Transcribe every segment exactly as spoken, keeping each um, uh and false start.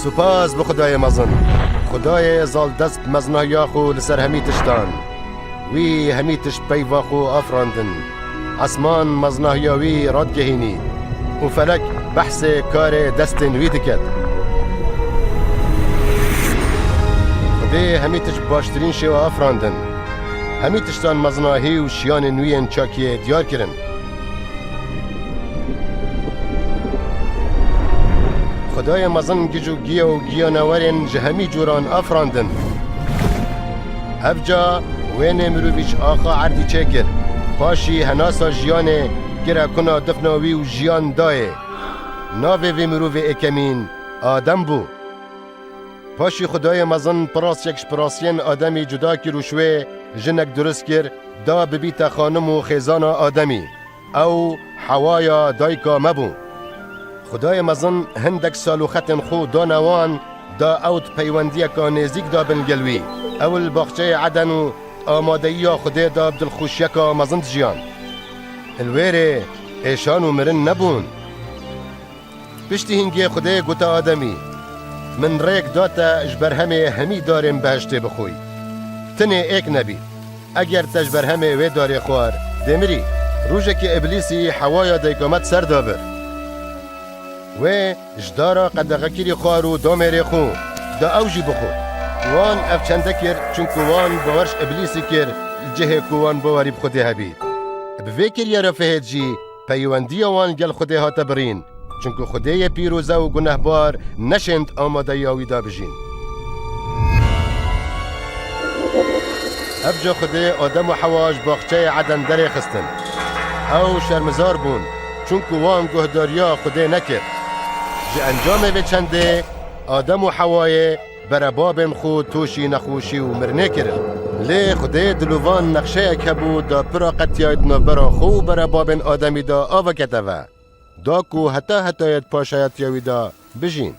Spas bi Xwedayê mezin. Xwedayê zal dest bi mezinahiya xwe li ser hemî tiştan. Wî hemî tişt peyva xwe afirandin. Esman mezinahiya wî radigehînî û felek behsê karê destên wî diket. Xwedê hemî tişt bi baştirîn şêwe afirandin. Hemî tiştan mezinahî û şiyanên wî yên çakiyê diyar kirin. Xwedayê mezin gic û giya û giyanewerên ji hemî cûran afirandin. Evca wênê mirovî ji axa erdî çêkir. Paşî henasa jiyanê kire kuna difna wî û jiyan dayê. Navê vê mirovê êkemîn Adem bû. Paşî Xwedayê mezin pirasyek ji pirasyên Ademî cuda kir û ji wê jinek dirust kir, da bibîte xanim û xêzana Ademî. Ew Hewaya dayika me bû. Xwedayê mezin hindek sal û xetên xwe dane wan, da ew di peywendiyeka nêzîk de bin gel wî. Ew li baxçeyê Eden û amadeyiya Xwedê de bi dilxweşiyeka mezin dijiyan. Li wê rê êşan û mirin nebûn. Piştî hingê Xwedê gote Ademî, Min rêk da te ji berhemê hemî darên behiştê bixwî. Tinê êk nebî. Eger te ji berhemê wê darê xwar, dê mirî. Rojekê Îblîsî Hewaya dayika me di ser da bir. Wê ji dara qedexekirî xwar û da mêrê xwe, da ew jî bixwe. Wan ev çende kir, çunku wan bawer ji Îblîsî kir, li cihê ku wan bawerî bi Xwedê hebît. Bi vê kiryara fihêt jî peywendiya wan gel Xwedê hate birîn. Çunku Xwedê yê pîroze û gunehbar neşênd amadeya wî de bijîn. Evca Xwedê Adem û Hewa ji baxçeyê Eden derê xistin. Ew şermizar bûn, çunku wan guhdariya Xwedê nekir. Ji encamê vê çendê Adem û Hewayê berebabên xwe tûşî nexweşî û mirinê kirin. Lê Xwedê dilovan nexşeyek hebû da pira qetiyayê di navbera xwe û berebabên Ademî de ava kete ve. Da ku heta hetayê di paşayetiya wî de bijîn.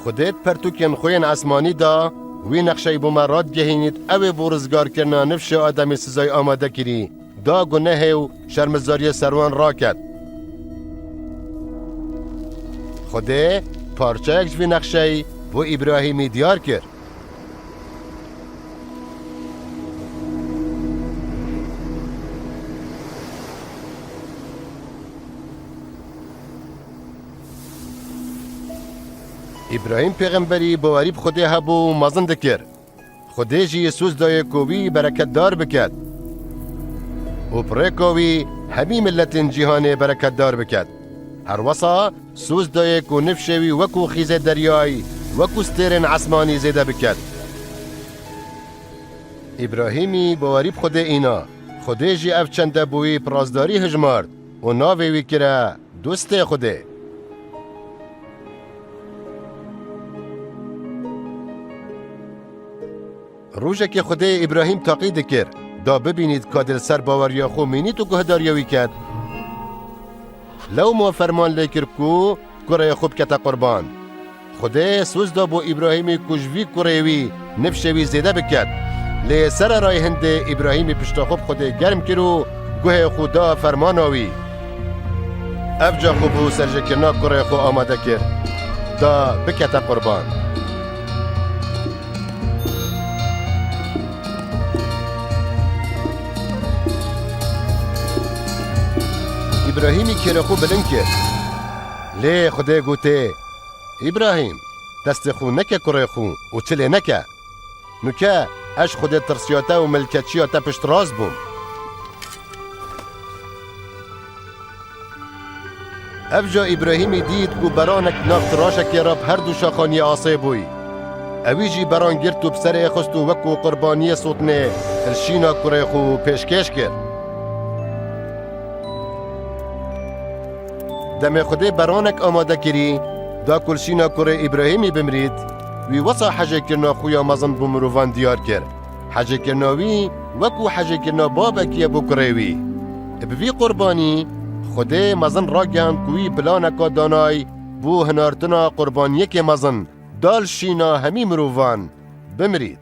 Xwedê di pertûkên xwe yên esmanî de wî nexşeyî bo me radigehînît, ew ê bo rizgarkirina nifşê Ademî sizayî amade kirî, da gunehê û şermizariyê ser wan raket. Xwedê parçeyek ji vî nexşeyî bo Îbrahîmî diyar kir. Îbrahîm pêxemberî bawerî bi Xwedê hebû û mezin dikir. Xwedê jî soz dayê ku wî bereketdar biket û bi rêka wî hemî miletên cîhanê bereketdar biket. Herwesa soz dayê ku nifşê wî wekû xîzê deryayî, wekû stêrên esmanî zêde biket. Îbrahîmî bawerî bi Xwedê îna. Xwedê jî ev çende bo wî bi rastdarî hijmart û navê wî kire dostê Xwedê. Rojekê Xwedê Îbrahîm taqî dikir, da bibînît ka dê li ser baweriya xwe mînît û guhdariya wî ket. Lewma ferman lê kir ku kurê xwe bikete qurban. Xwedê soz da bo Îbrahîmî ku ji vî kurê wî nifşê wî zêde biket. Lê sererayê hindê Îbrahîmî pişta xwe bi Xwedê germ kir û guhê xwe da fermana wî. Evca xwe bo serjêkirina kurê xwe amade kir, da bikete qurban. Îbrahîmî kêrê xwe bilind kir. Lê Xwedê gotê, Îbrahîm, destê xwe neke kurê xwe û çi lê neke. Nûke ez ji Xwedê tirsiya te û milketçiya te piştrast bûm. Evca Îbrahîmî dît ku beranek nav tiraşekê re bi her du şaxaniyê asê bûyî. Ewî jî beran girt û bi serê xist û wekû qurbaniyê sotinê li şîna kurê xwe pêşkêş kir. Demê Xwedê beranek amade kirî, da ku li şîna kurê Îbrahîmî bimirît, wî wesa hejêkirina xwe ya mezin bo mirovan diyar kir. Hejêkirina wî wekû hejêkirina babekî ye bo kurê wî. Bi vî qurbanî Xwedê mezin ragihand ku wî planeka danay bo hinartina qurbaniyekê mezin da li şîna hemî mirovan bimirît.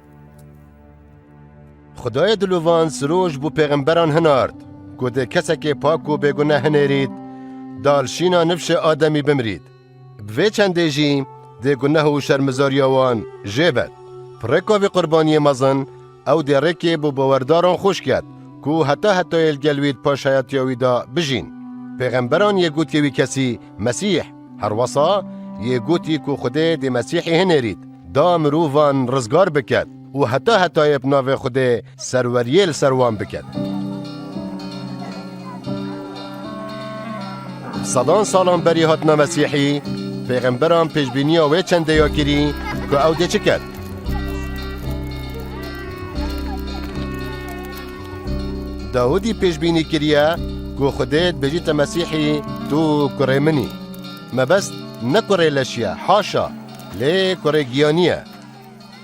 Xwedayê dilovan siroj bo pêxemberan hinart ku dê kesekê pak û bêguneh hinêrît, da li şîna nifşê Ademî bimirît. Bi vê çendê jî dê guneh û şermizariya wan jê bet. Bi rêka vê qurbaniyê mezin, ew dê rêkê bo bawerdaran xweş ket, ku heta hetayê li gel wî di paşhayatiya wî de bijîn. Pêxemberan yê gotiye wî kesî Mesîh. Herwesa yê gotî ku Xwedê dê Mesîhê hinêrît, da mirovan rizgar biket û heta hetayê bi navê Xwedê serweriyê li ser wan biket. Sedan salan berî hatina Mesîhî, pêxemberan pêşbîniya wê çendeya kirî ku ew dê çi ket. Dawidî pêşbînî kiriye ku Xwedê dibêjîte Mesîhî, tu kurê min î. Mebest ne kurê leşî ye, haşa, lê kurê giyanî ye.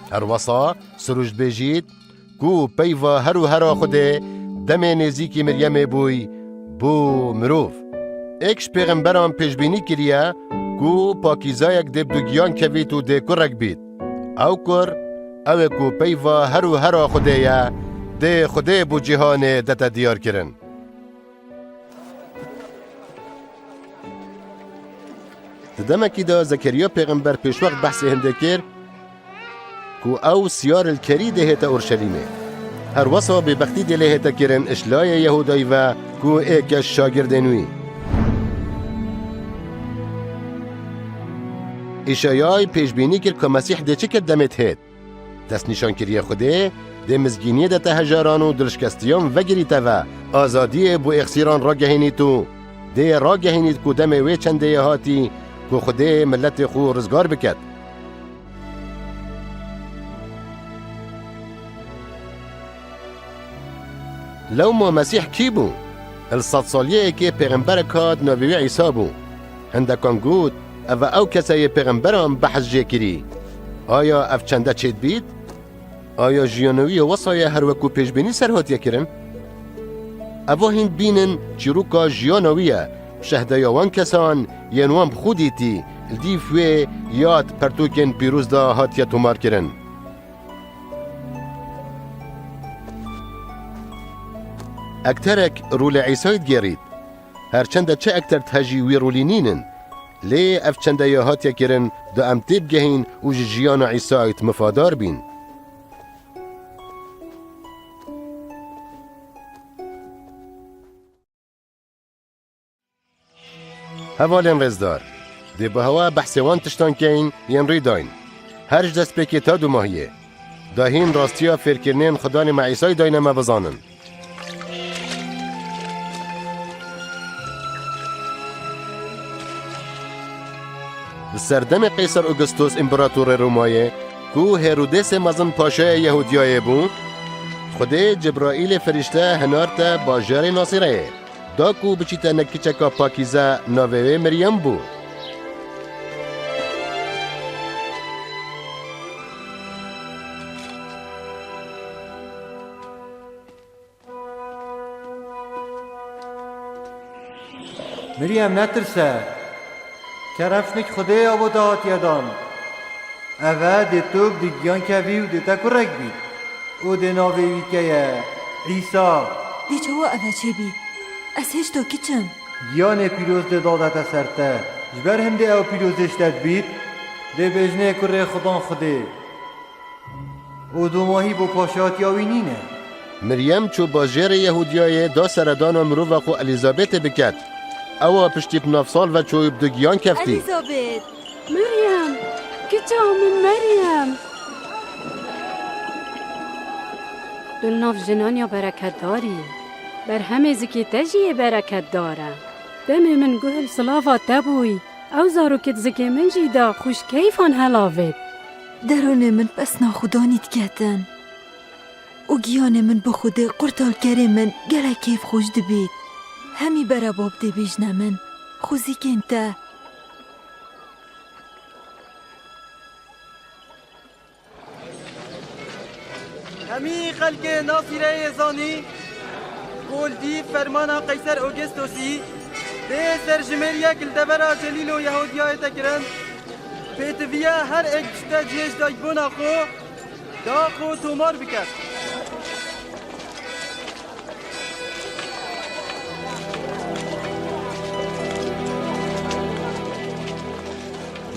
Herwesa Sirûj dibêjît ku peyva her û hera Xwedê demê nêzîkî Miryemê bûy, bû mirov. Êk ji pêxemberan pêşbînî kiriye ku pakîzayek dê bi du giyan kevît û dê kurek bît. Ew kur, ew ê ku peyva her û hera Xwedê ye, dê Xwedê bo cîhanê dete diyar kirin. Di demekî de Zekeriya pêxember pêşwext behsê hindê kir ku ew siyar li kerî dê hête Orşelîmê. Herwesa bêbextî dê lê hête kirin ji layê Yehûdayî ve ku ê kes şagirdên wî. Îşayayî pêşbînî kir ku Mesîh dê çi ket demê dihêt. Destnîşankiriyê Xwedê dê mizgîniyê de te hejaran û dilşikestiyan vegirîte ve, azadiyê bo êxsîran ragehînît û dê ragehînît ku demê wê çendê ye hatî ku Xwedê miletê xwe rizgar biket. Lewma Mesîh kî bû? Li sedsaliyê êkê pêxemberek hat navê wî Îsa bû. Hindekan got, ev e ew kese yê pêxemberan behs jê kirî. Aya ev çende çêdibît? Aya jiyana wî ya wisa ye her wek ku pêşbînî ser hatiye kirin? Eva hîn bînin çîroka jiyana wî ye, şehdeya wan kesan yên wan bi xwe dîtî, li dîf wê ya di pertûkên pîroz de hatiye tomarkirin. Ekterek rolê Îsayî digêrît. Her çende çi ekter dihejî wî rolî nînin. Lê ev çende ya hatiye kirin, da em têbigehîn û ji jiyana Îsayî mifadar bîn. Hevalên rêzdar, dê bi hewa behsê wan tiştan keyn yên rî dayîn. Her ji destpêkê ta dumahiyê, da hîn rastiya fêrkirinên Xudanê me Îsayî dayne me bizanin. Li serdemê Qeyser Augustus împeratorê Romayê, ku Herodêsê mezin paşaya Yehûdiyayê bû, Xwedê Cebraîlê ferîşte hinarte bajarê Nasîreyê. Da ku biçîte nek kiçeka pakîze navê wê Miryem bû. Miryem, netirse. Kerem şinik Xwedê ya bo te hatiye dan. Ev e dê tu bi du giyan kevî û dê te kurek bît. Û dê navê wî keye Îsa. Dê çawa ev e çêbî? Ez hêşta kiç im. Giyanê pîroz dê dadete ser te. Ji ber hindê ew pîrozê ji te dibît, dê bêjinê kurê Xudan Xwedê. Û domahî bo paşatiya wî nîne. Miryem çû bajêrê Yehûdiyayê da seredana mirova xwe Elîzabetê biket. Ewa piştî bi nav sal ve çû bi du giyan keftî. Elîzabet! Meryem! Kiça min Meryem! Tu li nav jinan ya bereketdar î. Berhemê zikê te jî yê bereketdar e. Demê min guh li silava te bûyî. Ew zarokê di zikê min jî de xweş keyfan helavêt. Derûnê min pesna Xudanî diketin û giyanê min bi Xwedê qurtalkerê min gelek keyfxweş dibît. Hemî bere bab dê bêjne min, xwezîkên te. Hemî xelkê Nasîreyê zanî ku li dîv fermana Qeyser Augustosî dê serjimêriyek li devera Celîl û Yehûdiyayê te kirin. Pêtiviye her êk dişte cihê ji dayikbûna xwe da xwe tomar bike.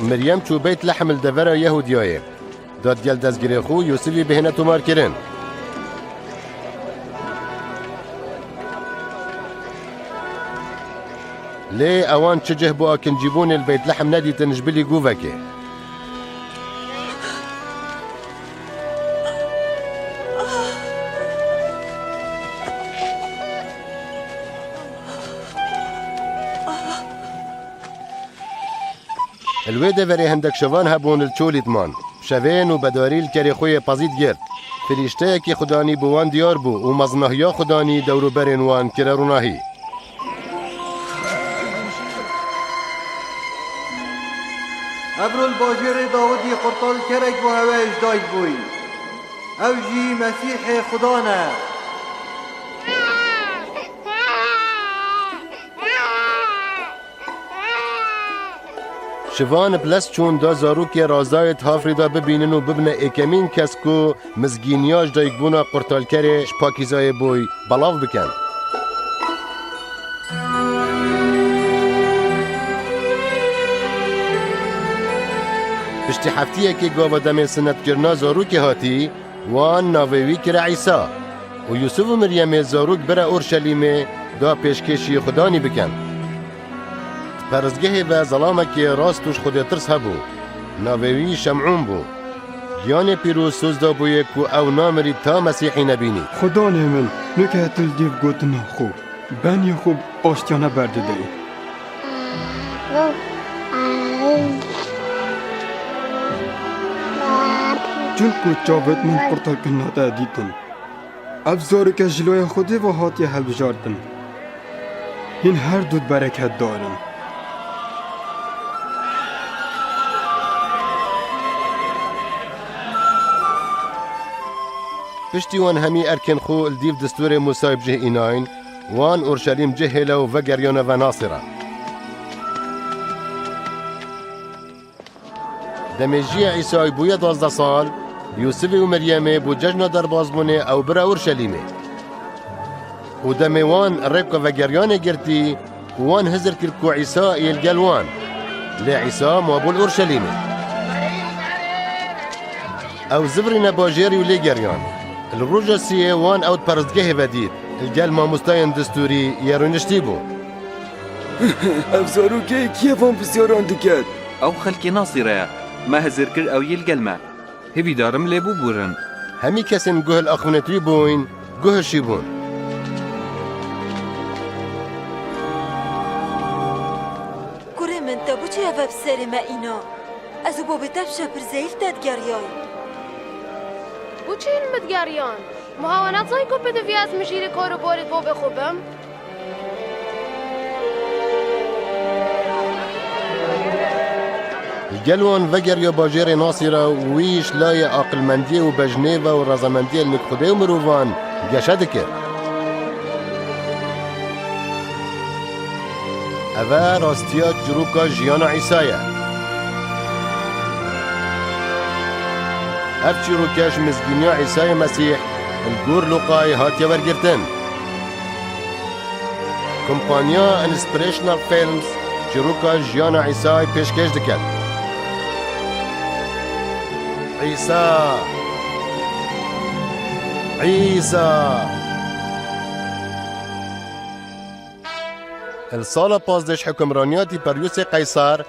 Miryem çû Beyt Lehem li devera Yehûdiyayê. Da digel destgirê xwe Yûsifî bihêne tomarkirin. Lê ewan çi cih bo akincîbûnê li Beyt Lehem nedîtin ji bilî gûvekê. Li wê deverê hindek şivan hebûn li çolî diman. Şevên û bedarî li kerê xwe yê pezî digirt. Firîşteyekî xudanî bo wan diyar bû û meznahiya xudanî dewrûberên wan kire ronahî. Evro li bajêrê Dawidî qurtalkerek bo hewe ji dayik bûyî. Ew jî Mesîhê Xudan e. Şivan bi lez çûn da zarokê razayê di hafrê de bibînin û bibine êkemîn kes ku mizgîniya ji dayikbûna qurtalkerê ji pakîzayê boy belav bikin. Piştî heftiyekê gava demê sinetkirina zarokê hatî, wan navê wî kire Îsa û Yûsif û Miryemê zarok bire Orşelîmê da pêşkêşî Xudanî bikin. Di peristgehê ve zelamekê rast û ji Xwedê tirs hebû. Navê wî Şemûn bû. Giyanê pîroz soz dabûyê ku ew namirî ta Mesîhî nebînî. Xudanê min, nuke tu li dîv gotina xwe, beniyê xwe bi aştiyane berdideyî. Çunku çavêt min qurtalkirina te dîtin. Ev zaroke ji laya Xwedê ve hatiye hilbijartin. Hîn her du bereketdar in. Piştî wan hemî erkên xwe li dîv distûrê Mûsayê bi cih înayn, wan Orşelîm cih hêle û vegeriyane ve Nasîre. Demê jiyê Îsayê bûye duwazdeh sal, Yûsifê û Meryemê bo cejna derbazbûnê ew bire Orşelîmê. Û demê wan rêka vegeriyanê girtî û wan hizir kir ku Îsa yê li gel wan. Lê Îsa mabû li Orşelîmê. Ew zivirîne bajêrî û lê geriyan. Li roja siyê wan ew di peristgehê ve dît, li gel mamostayên distûrî yê rûniştî bû. Ev zarokê kî ye van pirsyaran diket? Ew xelkê Nasîre ye. Me hizir kir ew yê li gel me. Hêvîdar im lê bibûrin. Hemî kesên guh li axiftinê wî bûyn, guhişî bûn. Kurê min, te bo çi eve bi serê me îna? Ez û bobê te bi şepir zeyîf te digeriyayîn. Bo çi hîn min digeriyan? Muha we nezanî ku bi divî ez mijîrê kar û barê bobê xwe bim? Li gel wan vegeriya bajêrê Nasîre û wî ji layê aqilmendiyê û bejnê ve û rezamendiyê li nêk Xwedê û mirovan geşe dikir. Eve rastiya çîroka jiyana Îsa ye. Ev çîroke ji mizgîniya Îsayê Mesîh li gor Lûqayê hatiye wergirtin. Kompaniya Inspirational Films çîroka jiyana Îsayê pêşkêş diket. Îsa! Îsa! Li sala pazdeh ji hukimraniya Tîperyûsê Qeysar,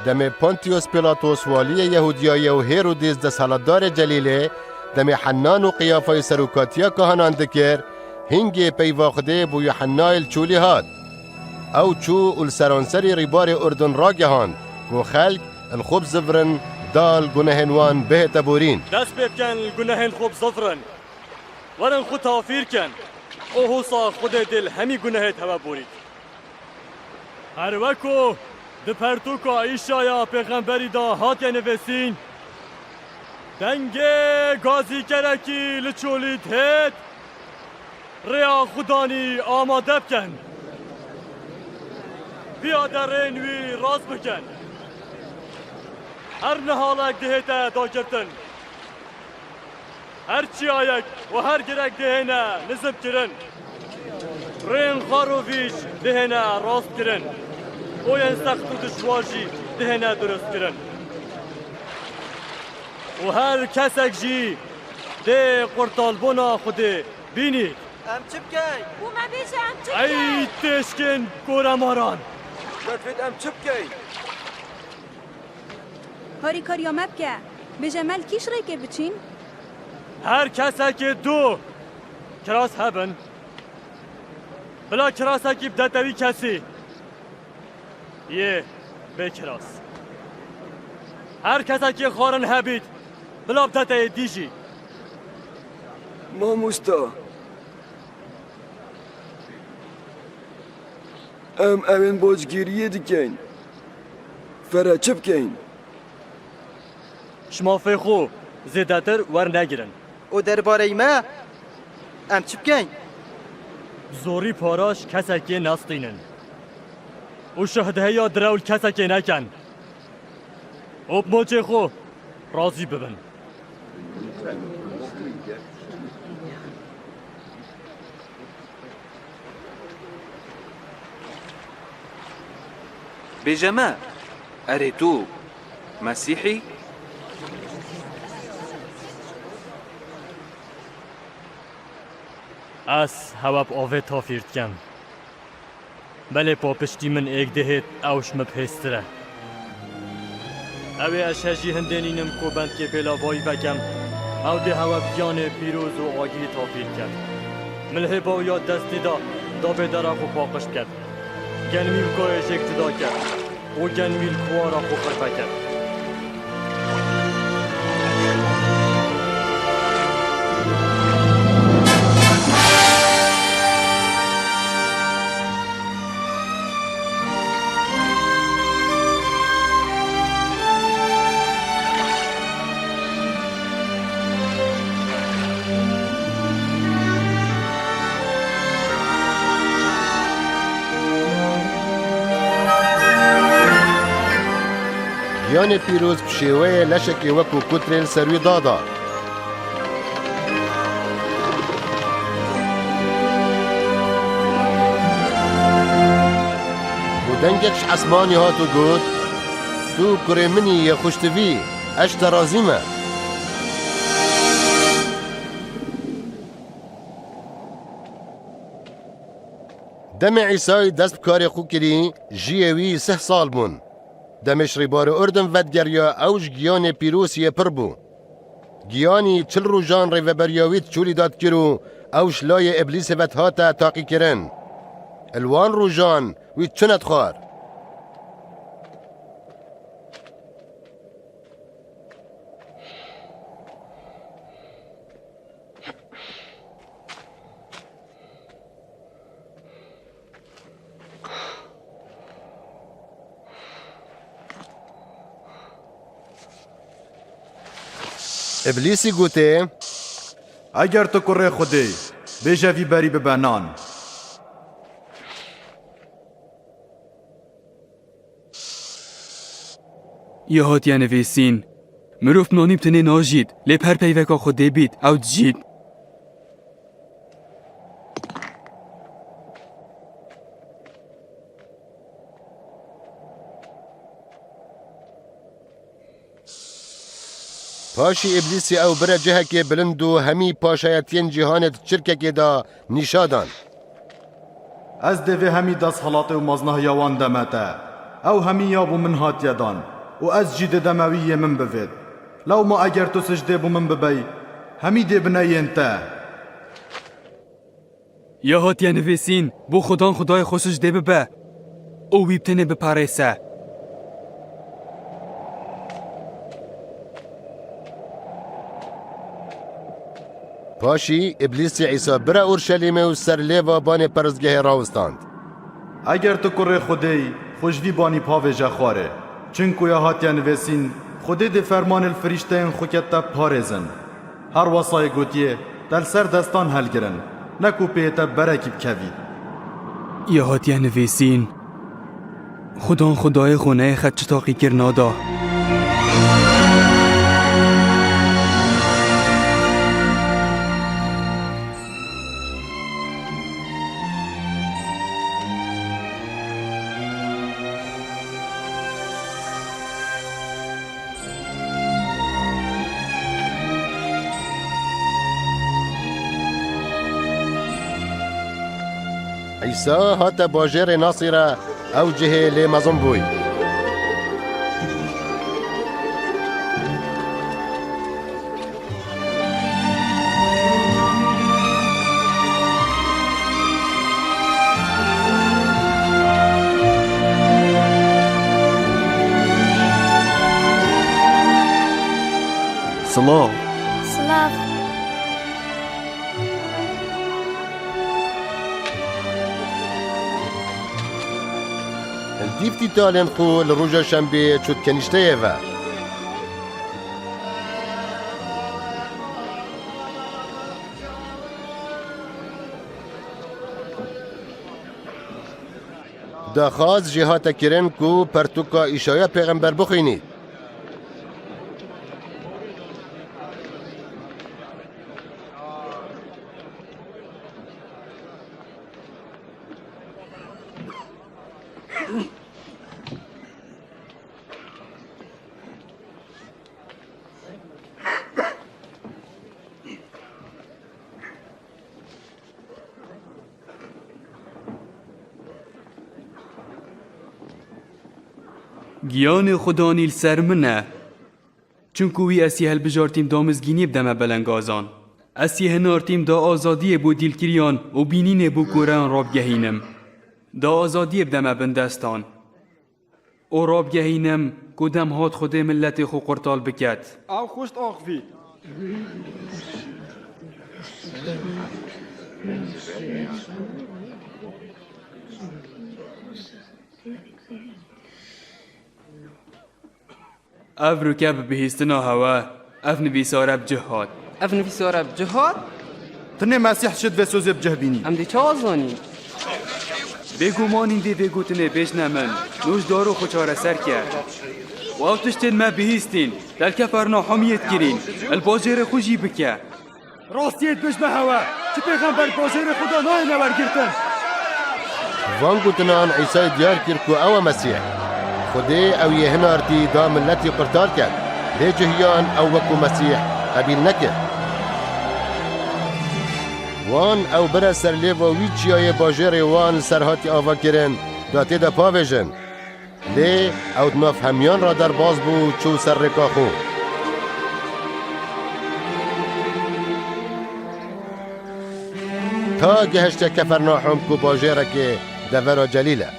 demê Pontiyos Pîlatos waliyê Yehûdiyayê û Hêrodîs desthilatdarê Celîlê, demê Hennan û Qiyafayê serokatiya kahanan dikir, hingê peyva Xwedê bo Yuhennayê li çolî hat. Ew çû û li seranserî rîbarê Urdun ragihand ku xelk li xwe bizivirin da li gunehên wan bihête borîn. Dest pê bikin li gunehên xwe bizivirin. Werin xwe tafîr kin û hosa Xwedê dê li hemî gunehê te ve borît. Her weko di pertûka Îşaya pêxemberî de hatiye nivîsîn, dengê gazîkerekî li çolî dihêt, rêya Xudanî amade bikin. Piyaderên wî rast bikin. Her nihalek dihête dagirtin. Her çiyayek û her girek dihêne nizmkirin. Rêyên xar û vîş dihêne rastkirin. Oyên sext û dijwar jî dihêne durustkirin. Û her kesek jî dê qurtalbûna Xwedê bînî. Em çi bikeyn? Û me bêje em çi Ey bikeyn? Têşkên goremaran! Me divêt em çi bikeyn? Harîkariya me bike. Bêje me li kîş rêkê biçîn? Her kesekê du kiras hebin. Bila kirasekî bidete wî kesî. Yê bê kiras. Her kesekî xwarin hebît, bila bidete yê dî jî. Mamosta, em evên bocgiriyê dikeyn. Fere çi bikeyn? Ji mafê xwe zêdetir wernegirin. Û derbareyî me, em çi bikeyn? Bi zorî para ji kesekê nestînin. Û şuhdeya direw li kesekê nekin. Û bi mocê xwe razî bibin. Bêje me, erê tu Mesîhî? Ez hewe bi avê tafîr dikim. Belê papiştî min êk dihêt, ew ji min bi hêztir e. Ew ê ez hejî hindê nînim ku bendkê pêlavayî vekem, ew dê hewe bi giyanê pîroz û agirî tafîr ket. Min li hêba wî ya destî da, da bê dera xwe paqij ket. Genimî bi kayê jêk cuda ket û genimî li kuwara xwe qirve ket. Giyanê pîroz bi şêweyê leşekê wekû kutrê li ser wî dada. Û dengek ji esmanî hat û got, Tu kurê min î yê xweştivî, ez ji te razî me. Demê Îsayî dest bi karê xwe kirî, jiyê wî sih sal bûn. Demê ji rîbarê Urdin vedigeriya, ew ji giyanê pîrosiyê pir bû. Giyanî çil rojan rêveberiya wî di çolî de dikir û ew ji layê Îblîsê ve dihate taqîkirin. Li wan rojan wî çi nedixwar. Îblîsî gotê, Eger tu kurê Xwedê yî, bêje vî berî bibe nan. Ya hatiye nivîsîn, mirov bi nanî bi tenê najît, lê bi her peyveka Xwedê bît, ew dijît. Paşî Îblîsî ew bire cihekê bilind û hemî paşayetiyên cîhanê di çirkekê de nîşa dan. Ez dê vê hemî desthilatê û maznahiya wan deme te. Ew hemî ya bo min hatiye dan û ez jî dê deme wî yê min bivêt. Lewma eger tu sijdê bo min bibey, hemî dê bine yên te. Ya hatiye nivîsîn, bo Xudan Xudayê xwe sijdê bibe û wî bi tenê biparêse. Paşî Îblîsî Îsa bire Urşelîmê û ser lêva banê peristgehê rawistand. Eger tu kurê Xwedê yî, xwe ji vî banî pavêje xwarê. Çinku ya hatiye nivêsîn, Xwedê dê fermanê li firîşteyên xwe ke te parêzin. Her wesa yê gotiye, te li ser destan helgirin, ne ku pê yê te berekî bikevî. Ya hatiye nivîsîn, Xudan Xudayê xwe neyê xet çi taqîkirina da. Îsa hate bajêrê Nasîre, ew cihê lê mezin bûy. Silav. Silav. Dîv tîtalên xwe li roja şembê çût kenîşteyê ve. Daxwaz jê hate kirin ku pertûka Îşaya pêxember bixwînî. Giyanê Xudanî li ser min e. Çimkû wî ez yê hilbijartîm da mizgîniyê bideme belengazan. Ez yê hinartîm da azadiyê bo dîlkiriyan û bînînê bo koreyan rabgehînim. Da azadiyê bideme bindestan. Û rabgehînim ku dem hat Xwedê miletê xwe qurtal biket. Ew xwişt axivî. Ev rûke bi bihîstina hewe, ev nivîsare bi cih hat. Ev nivîsare bi cih hat? Tenê Mesîh şêt vê sozê bi cih bînî. Em dê çawa zanîn? Bêgumanîn dê vê gotinê bêjne min, nûjdaro xwe çareser ke. Û ew tiştên me bihîstîn, del Kefernahûmiyê dikirîn, li bajêrê xwe jî bike. Rastiyê dibêjme hewe, çi pêxember bajêrê Xuda nayêne wergirtin. Van gotinan Îsayê diyar kir ku ew e Mesîh. Xwedê ew yê hinartî da miletî qurtar ket, lê cihiyan ew wekû Mesîh qebîl nekir. Wan ew bire ser lêva wî çiyayê bajêrê wan li ser hatî ava kirin, da tê de pavêjin. Lê ew di nav hemiyan re derbas bû û çû ser rêka xwe. Ta gehişte Kefernahûm ku bajêrekê devera Celîl e.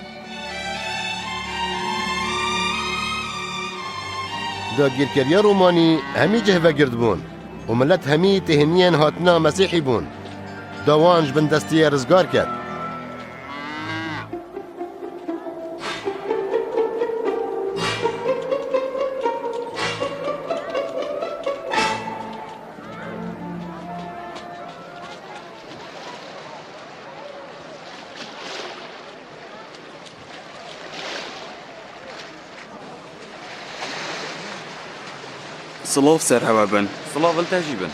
Dagîrkeriya Romanî hemî cih vegirt bûn û milet hemî têhiniyên hatina Mesîhî bûn. Da wan ji bin destiyê rizgar ket. Silav ser hewe bin. Silav li te jî bin.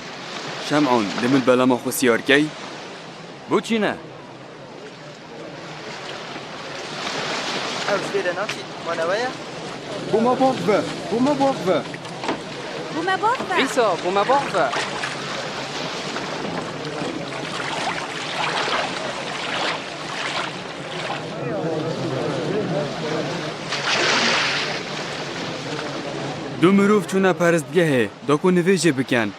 Şem'on, dê min belema xwe siyar key? Bo çi ne? Ew ji vê de naçî, ma ne we ye? Bo me bav be, bo me bav be. Bo me bav be. Îsa, bo me bav be. Du mirov çûne peristgehê, da ku nivêjê bikin.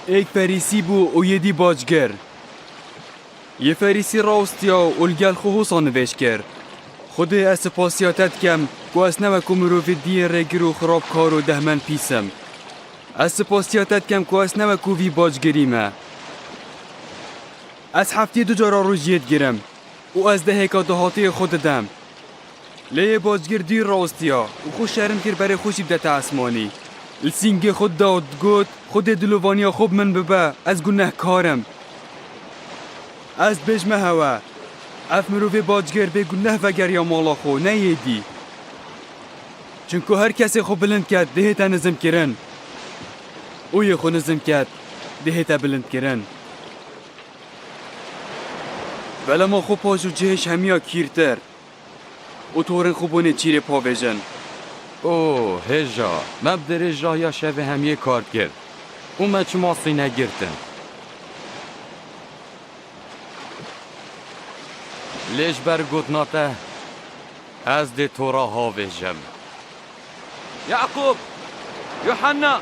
Êk Ferîsî bû û yê dî bacgir. Yê Ferîsî rawestiya û li gel xwe hosa nivêj kir: Xwedê, ez sipasiya te dikem ku ez ne wekû mirovê dî yê rêgir û xirabkar û dehmend pîs im. Ez sipasiya te dikem ku ez ne wekû vî bacgirî me. Ez heftiyê du cara rojiyê digirim û ez dehêka dahatiyê xwe didem. Lê yê bacgir dûr rawestiya û xwe şerm kir berê xwe jî bidete esmanî. Li sîngê xwe dida û digot: Xwedê dilovaniya xwe bi min bibe, ez gunehkar im. Ez dibêjme hewe, ev mirovê bacgir bê guneh vegeriya mala xwe, ne yê dî. Çimku her kesê xwe bilind ket, dihête nizimkirin. Û yê xwe nizim ket, dihête bilindkirin. Belema xwe paş û cihê ji hemiya kîrtir û torên xwe bonê çîrê pavêjin. O hêja, me bi dirêjahiya şevê hemiyê kar kir û me çima sîne girtin? Lê ji ber gotina te, ez dê to re havêjim. Yaqûb! Yuhanna!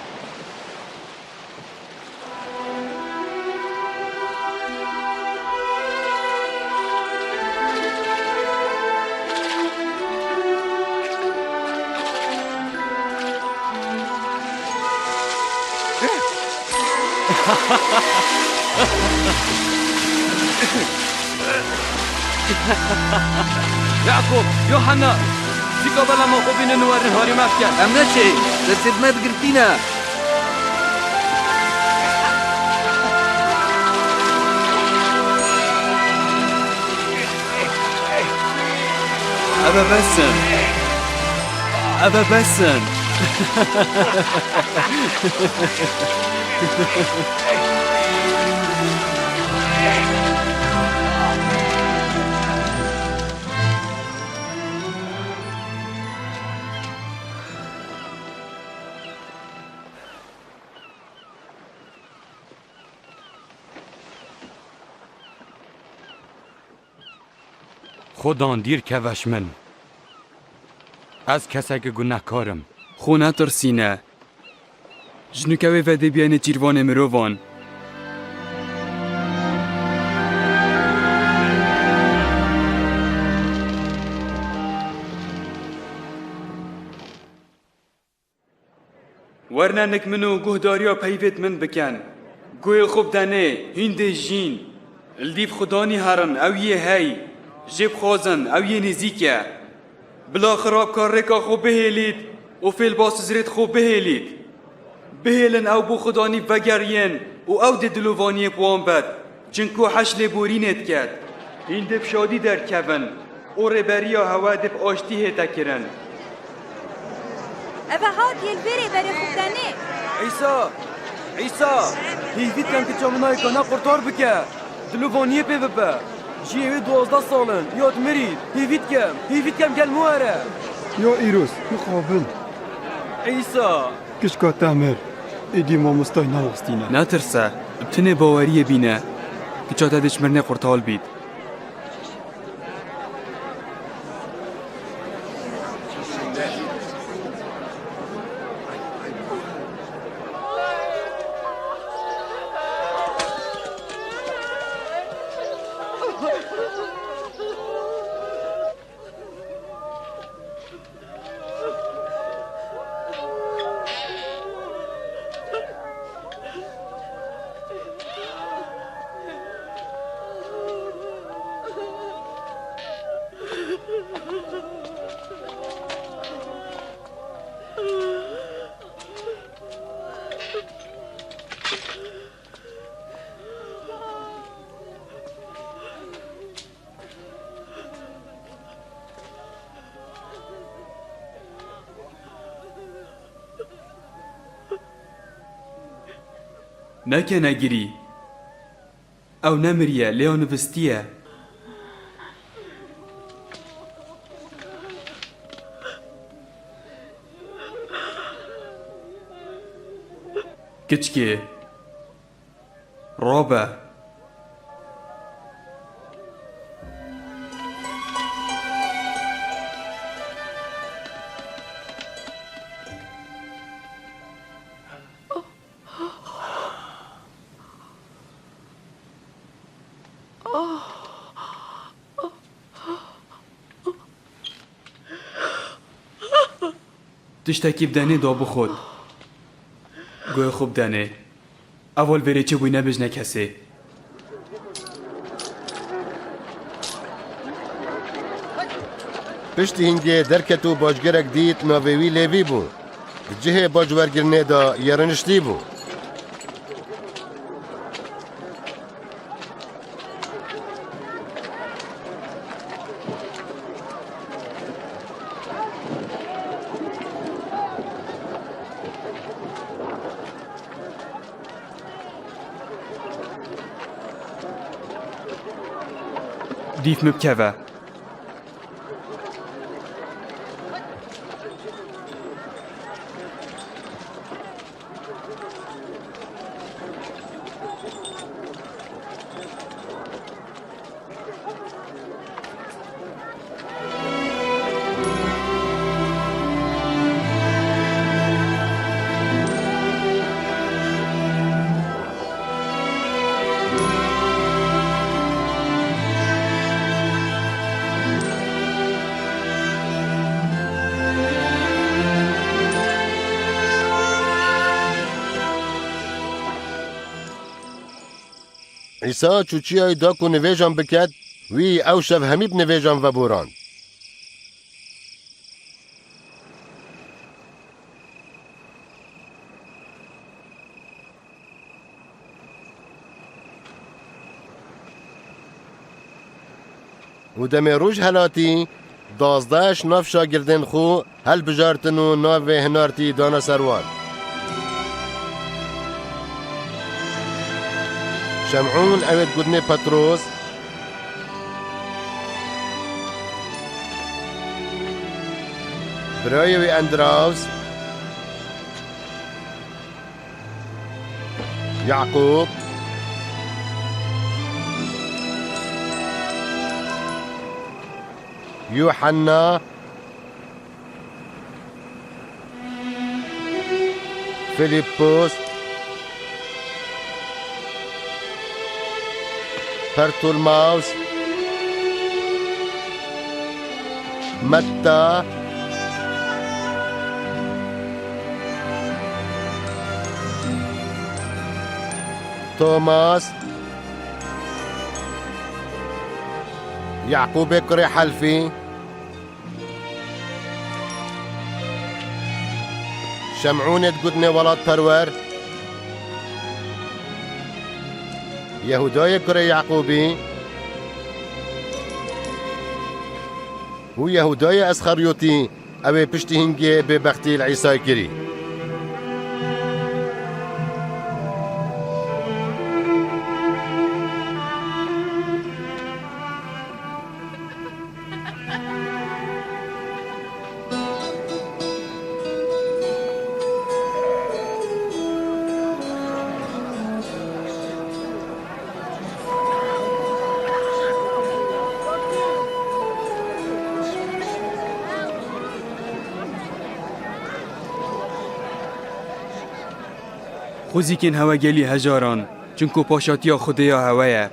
Yaqûb, Yuhanna, zîka bela me xwe bînin û werin harî me bikin. Em neçê, destê me digirtîne. Ev e bes in. Ev e bes in. Xudan dîr keve ji min. Ez keseke gunehkar im. Xwe netirsîne. Ji nûke wê ve dê biyayne çîrvanê mirovan. Werine nik min û guhdariya peyvêt min bikin. Guhê xwe bidenê, hîn dê jîn. Li dîv Xudanî herin, ew yê hey. Jê bixwazin, ew yê nêzîk e. Bila xirabkar rêka xwe bihêlît û fêlbas zirêt xwe bihêlît. Bihêlin ew bo Xudanî vegeriyên û ew dê dilovaniyê bi wan bet. Çinku heş lêborînê diket. Hîn dê bi şadî derkevin û rêberiya hewe dê bi aştî hête kirin. Eve hat yê li vê rêberê xwe bidenê. Îsa! Îsa! Hêvî dikem kiça min nayê kane qurtar bike. Dilovaniyê pê bibe. Jiyê wê duwazdeh sal in. Ya dimirî. Hêvî dikem. Hêvî dikem gel min were. Ya Îros, mixabin. Îsa! Kişka te mir, êdî mamostayî newestîne. Netirse, bi tinê baweriyê bîne, kiça te dê ji mirinê qurtal bît. Neke negirî. Ew nemiriye, lê ew nivistiye. Kiçkê, rabe. Tiştekî bidenê da bixwit. Guhê xwe bidenê. Ev li vêrê çêbûyî nebêjne kesê. Piştî hingê derket û bacgerek dît, navê wî Lêvî bû. Di cihê bac wergirinê de yê riniştî bû. Dîf min bikeve. Îsa çûçiyayî da ku nivêjan biket, wî ew şev hemî bi nivêjan veborand. Û demê roj helatî, dazdeh ji nav şagirdên xwe helbijartin û navê hinartî dane ser wan. Şemûn, ew ê digotinê Petros, birayê wî Endraws, Yaqûb, Yuhanna, Filippos, Pertulmaus, Metta, Tomas, Yaqûbê kurê Helfî, Şemûnê digotinê welatperwer, Yehûdayê kurê Yaqûbî û Yehûdayê Esxeryotî, ew ê piştî hingê bêbextî li Îsayê kirî. Xwezîkên hewe gelî hejaran, çunku paşatiya Xwedê ya hewe ye.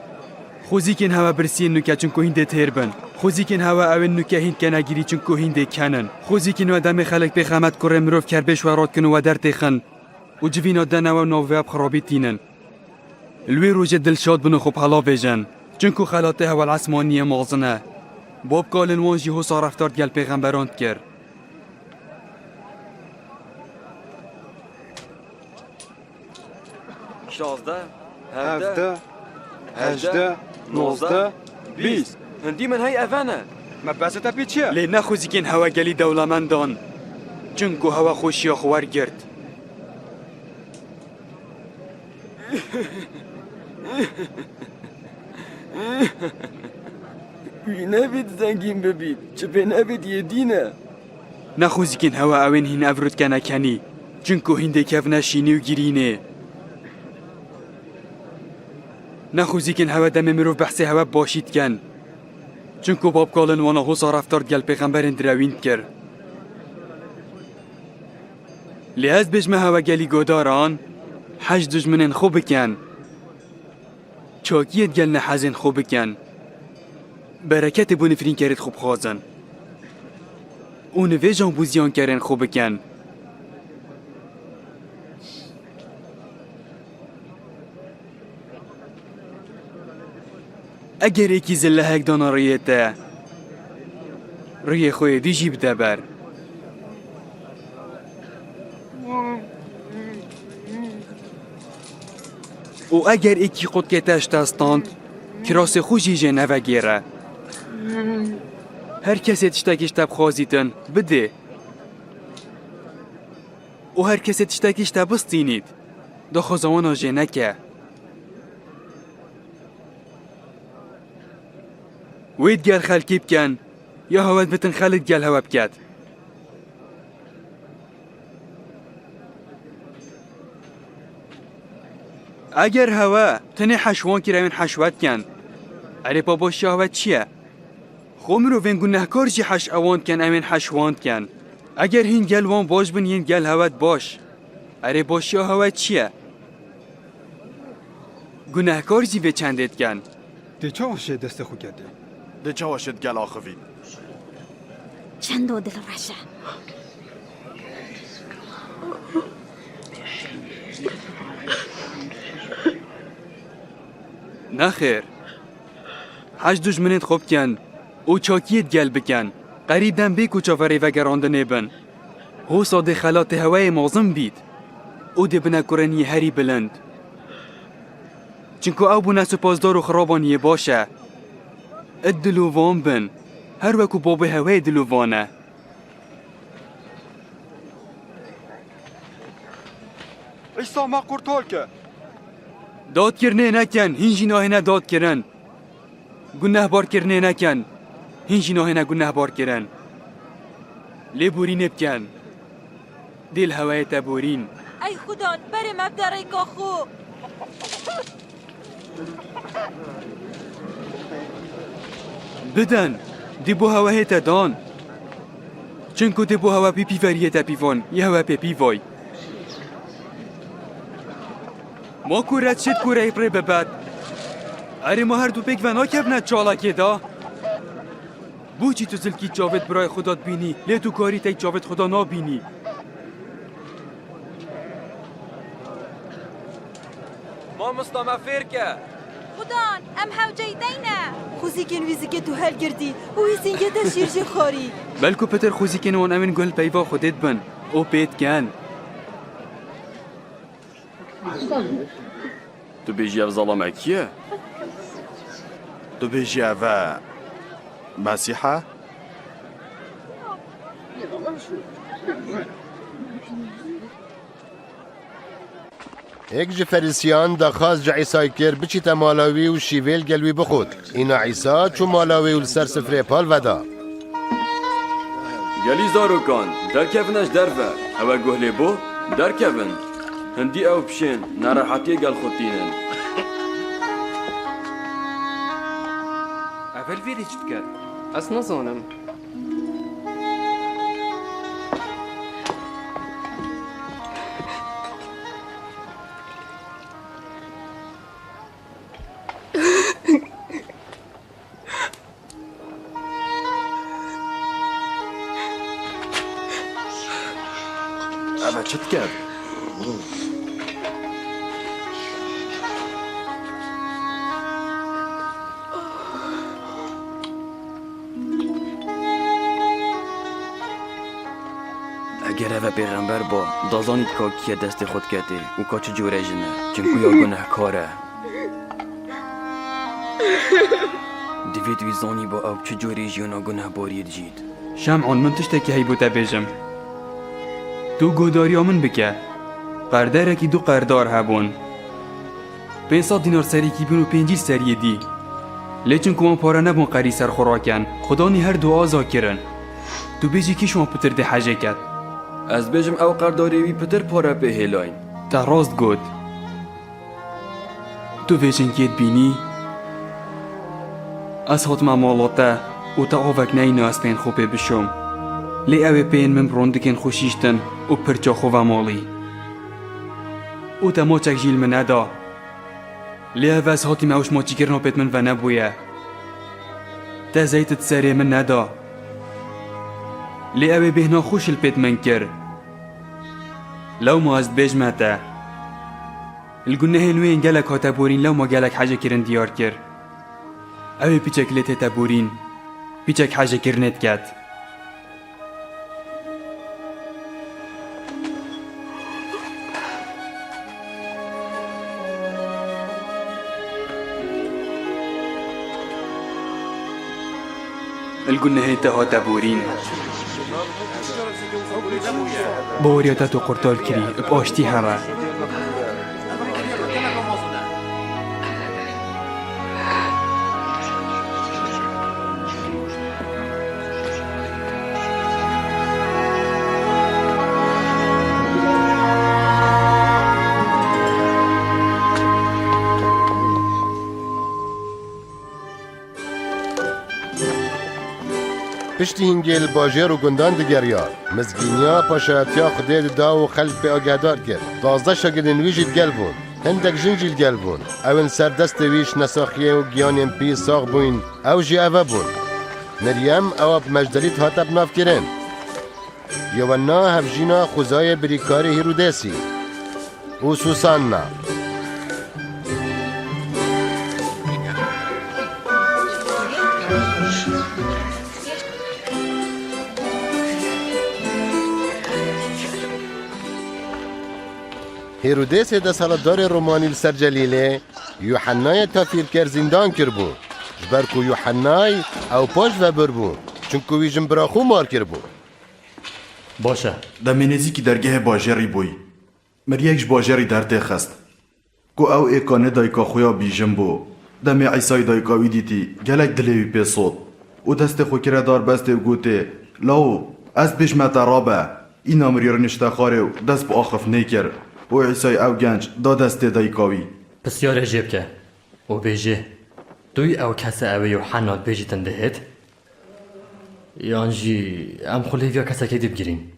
Xwezîkên hewe birsiyên nuke, çunku hîndê têr bin. Xwezîkên hewe ew ên nuke hînd kene girî, çunku hîndê ken in. Xwezîkên we demê xelk pêxemet kurê mirov kerbêş we radkin û we dertêxin û civîna dene we û navê we bi xirabî tînin. Li wê rojê dilşad bin û xwe bi hela vêjin, çunku xelatê hewe li esmaniyê mezin e. Bab kalên wan jî hosa reftar digel pêxemberan dikir. Şazdeh, hevdeh, hevdeh, hejdeh, nozdeh, bîst. Hindî min hey eve ne. Me behsê te pê çi ye? Lê ne xwezîkên hewe gelî dewlemendan, çunku hewe xweşiya xwe wergirt. Wî nebît zengîn bibît, çi pê nebît yê dîn e. Ne xwezîkên hewe ew ên hîn ev rût kene kenî, çunku hîndê kevne şînî û girînê. Ne xwezîkên hewe demê mirov behsê hewe bi başî dikin, çunku babkalên wana hosa reftar digel pêxemberên direwîn dikir. Lê ez bêjme hewe gelî godaran, hej dijminên xwe bikin. Çakiyê digel nehezên xwe bikin. Bereketê bo nifrînkerêd xwe bixwazin. Û nivêjan bo ziyankerên xwe bikin. Eger êkî zillehek dana riyê te, riyê xwe yê dî jî bide ber. Û eger êkî qotkê te ji te stand, kirasê xwe jî jê nevegêre. Her kesê tiştekî ji te bixwazîtin, bidê. Û her kesê tiştekî ji te bistînît, daxwaza wan a jê neke. Wê digel xelkî bikin, ya hewe dibitin xelk digel hewe biket. Eger hewe tenê heş wan kir, ew ên heş we dikin. Erê pa başiya hewe çi ye? Xwe mirovên gunehkar jî heş ewan dikin, ew ên heş wan dikin. Eger hîn gel wan baş bin, yên gel hewe di baş. Erê başiya hewe çi ye? Gunehkar jî vê çendê dikin. Dê çawa şê destê xwe ketê? Dê çawa şê digel axivî? Çendo dilreş e. Nexêr. Heş dujminên xwe bikin û çakiyê digel bikin. Qerîb dem bê ku çaverê vegerandinê bin. Hosa dê xelatê hewayê mezin bît û dê bine kurên yê herî bilind. Çinku ew bûne supasdar û xiraban yê baş e. Id dilovan bin. Her weku babê hewayê dilovan e. Îsa me qurtal ke. Dadkirinê nekin, hîn jî nahêne dadkirin. Gunehbarkirinê nekin, hîn jî nahêne gunehbarkirin. Lêborînê bikin. Dê li hewayê te borîn. Ey Xudan, berê me bide rêka xwe. Bidin, dê bo hewe hête dan. Çinku dê bo hewe pê pîveriyê te pîvan, yê hewe pê pîvay. Ma ku red şêt ku rey rê bibet. Erê ma her du pêk venakevne çalakê da. Boçî tu zilkî çavêt birayê xwe da dibînî, lê tu karî tey çavêt xwe da nabînî? Mamosta me fêr ke. Xudan, em hewceyî deyne. Xwezîkên wî zikê tu helgirdî û wî sîngê te şîr jê xwarî. Belku pitir xwezîkên wan ewên guh li peyva Xwedê dibin û pê dikin. Tu bêjî ev zalame kî ye? Tu bêjî ev e Mesîh e? Yek ji Ferîsiyan daxwaz ji Îsay kir biçîte mala wî û şîvê li gel wî bixwit. Îna Îsa çû mala wî û li ser sifrê pal veda. Gelî zarokan, derkevine ji derve, ew e guh lê bo, derkevin. Hindî ew pişên, nerehetiyê gel xwe tînin. Ev li vêrê çi diket? Ez nizanim. Ev e çi diket? Eger ev e pêxember ba, da zanît ka kî ye destê xwe diketê û ka çi cûre jin e, çinku ya gunehkar e. Divêt wî zanîba ew çi cûrê jiyana gunehbariyê dijît. Şem'on, min tiştekî heyî bo te bêjim. Tu guhdariya min bike. Qerderekî du qerdar hebûn. Pênc sed dînar serîkî bûn û pêncî seriyê dî. Lê çinku wan pare nebûn qerî ser xwe raken, Xudanî her du aza kirin. Tu bêjî kî ji wan pitir dê hejê ket? Ez bêjim ew qerdarê wî pitir pare pê hêlayîn. Te rast got. Tu vê jinkê dibînî? Ez hatime mala te û te avek neyna ez pên xwe pê bişom. Lê ew ê pên min bi rondikên xwe şîştin û pirça xwe vemalî. Û te maçek jî li min neda. Lê ev ez hatime ew ji maçîkirina pêt min venebûye. Te zeyt di serê min neda. Lê ew ê bêhna xwe şil pêt min kir. Lewma ez dibêjime te. Li gunehên wê yên gelek hate borîn lewma gelek hejêkirin diyar kir. Ew ê piçek lê tête borîn, piçek hejêkirinê diket. Li gunehê te hate borîn. Baweriya te tu qurtal kirî, bi aştî here. Piştî hingê li bajêr û gundan digeriya, mizgîniya paşayetiya Xwedê dida û xelk pê agehdar kir. Duwazdeh şagirtên wî jî digel bûn. Hindek jin jî li gel bûn. Ew ên ser destê wî ji nesaxiyê û giyanên pî sax bûyn, ew jî eve bûn. Miryem, ewa bi mecdelît hate binavkirin. Yowanna, hevjîna Xuzayê birîkarê Hîrûdêsî, û Susanna. Hêrodesê desthilatdarê Romanî li ser Celîlê Yuhennayê tafîrker zîndan kiribû, ji ber ku Yuhennay ew paş ve bir bû, çinku wî jin bira xwe mar kiribû. Baş e. Demê nêzîkî dergehê bajêrî bûy. Miriyek ji bajêrî dertêxist. Ku ew ê kanê dayika xwe ya bîjin bû. Demê Îsayî dayika wî dîtî, gelek dilê wî pê sot û destê xwe kire darbestê û gotê, Law, ez bêjme te rabe. Îna mirî rûnişte xwarê û dest bi axiftinê kir û Îsayî ew genc da destê dayika wî. Pisyarê jê bike û bêjê, Tu yî ew kes e ew ê Yûhenna dibêjîtin dihêt? Yan jî em xwe li hêviya kesekê dî bigirîn?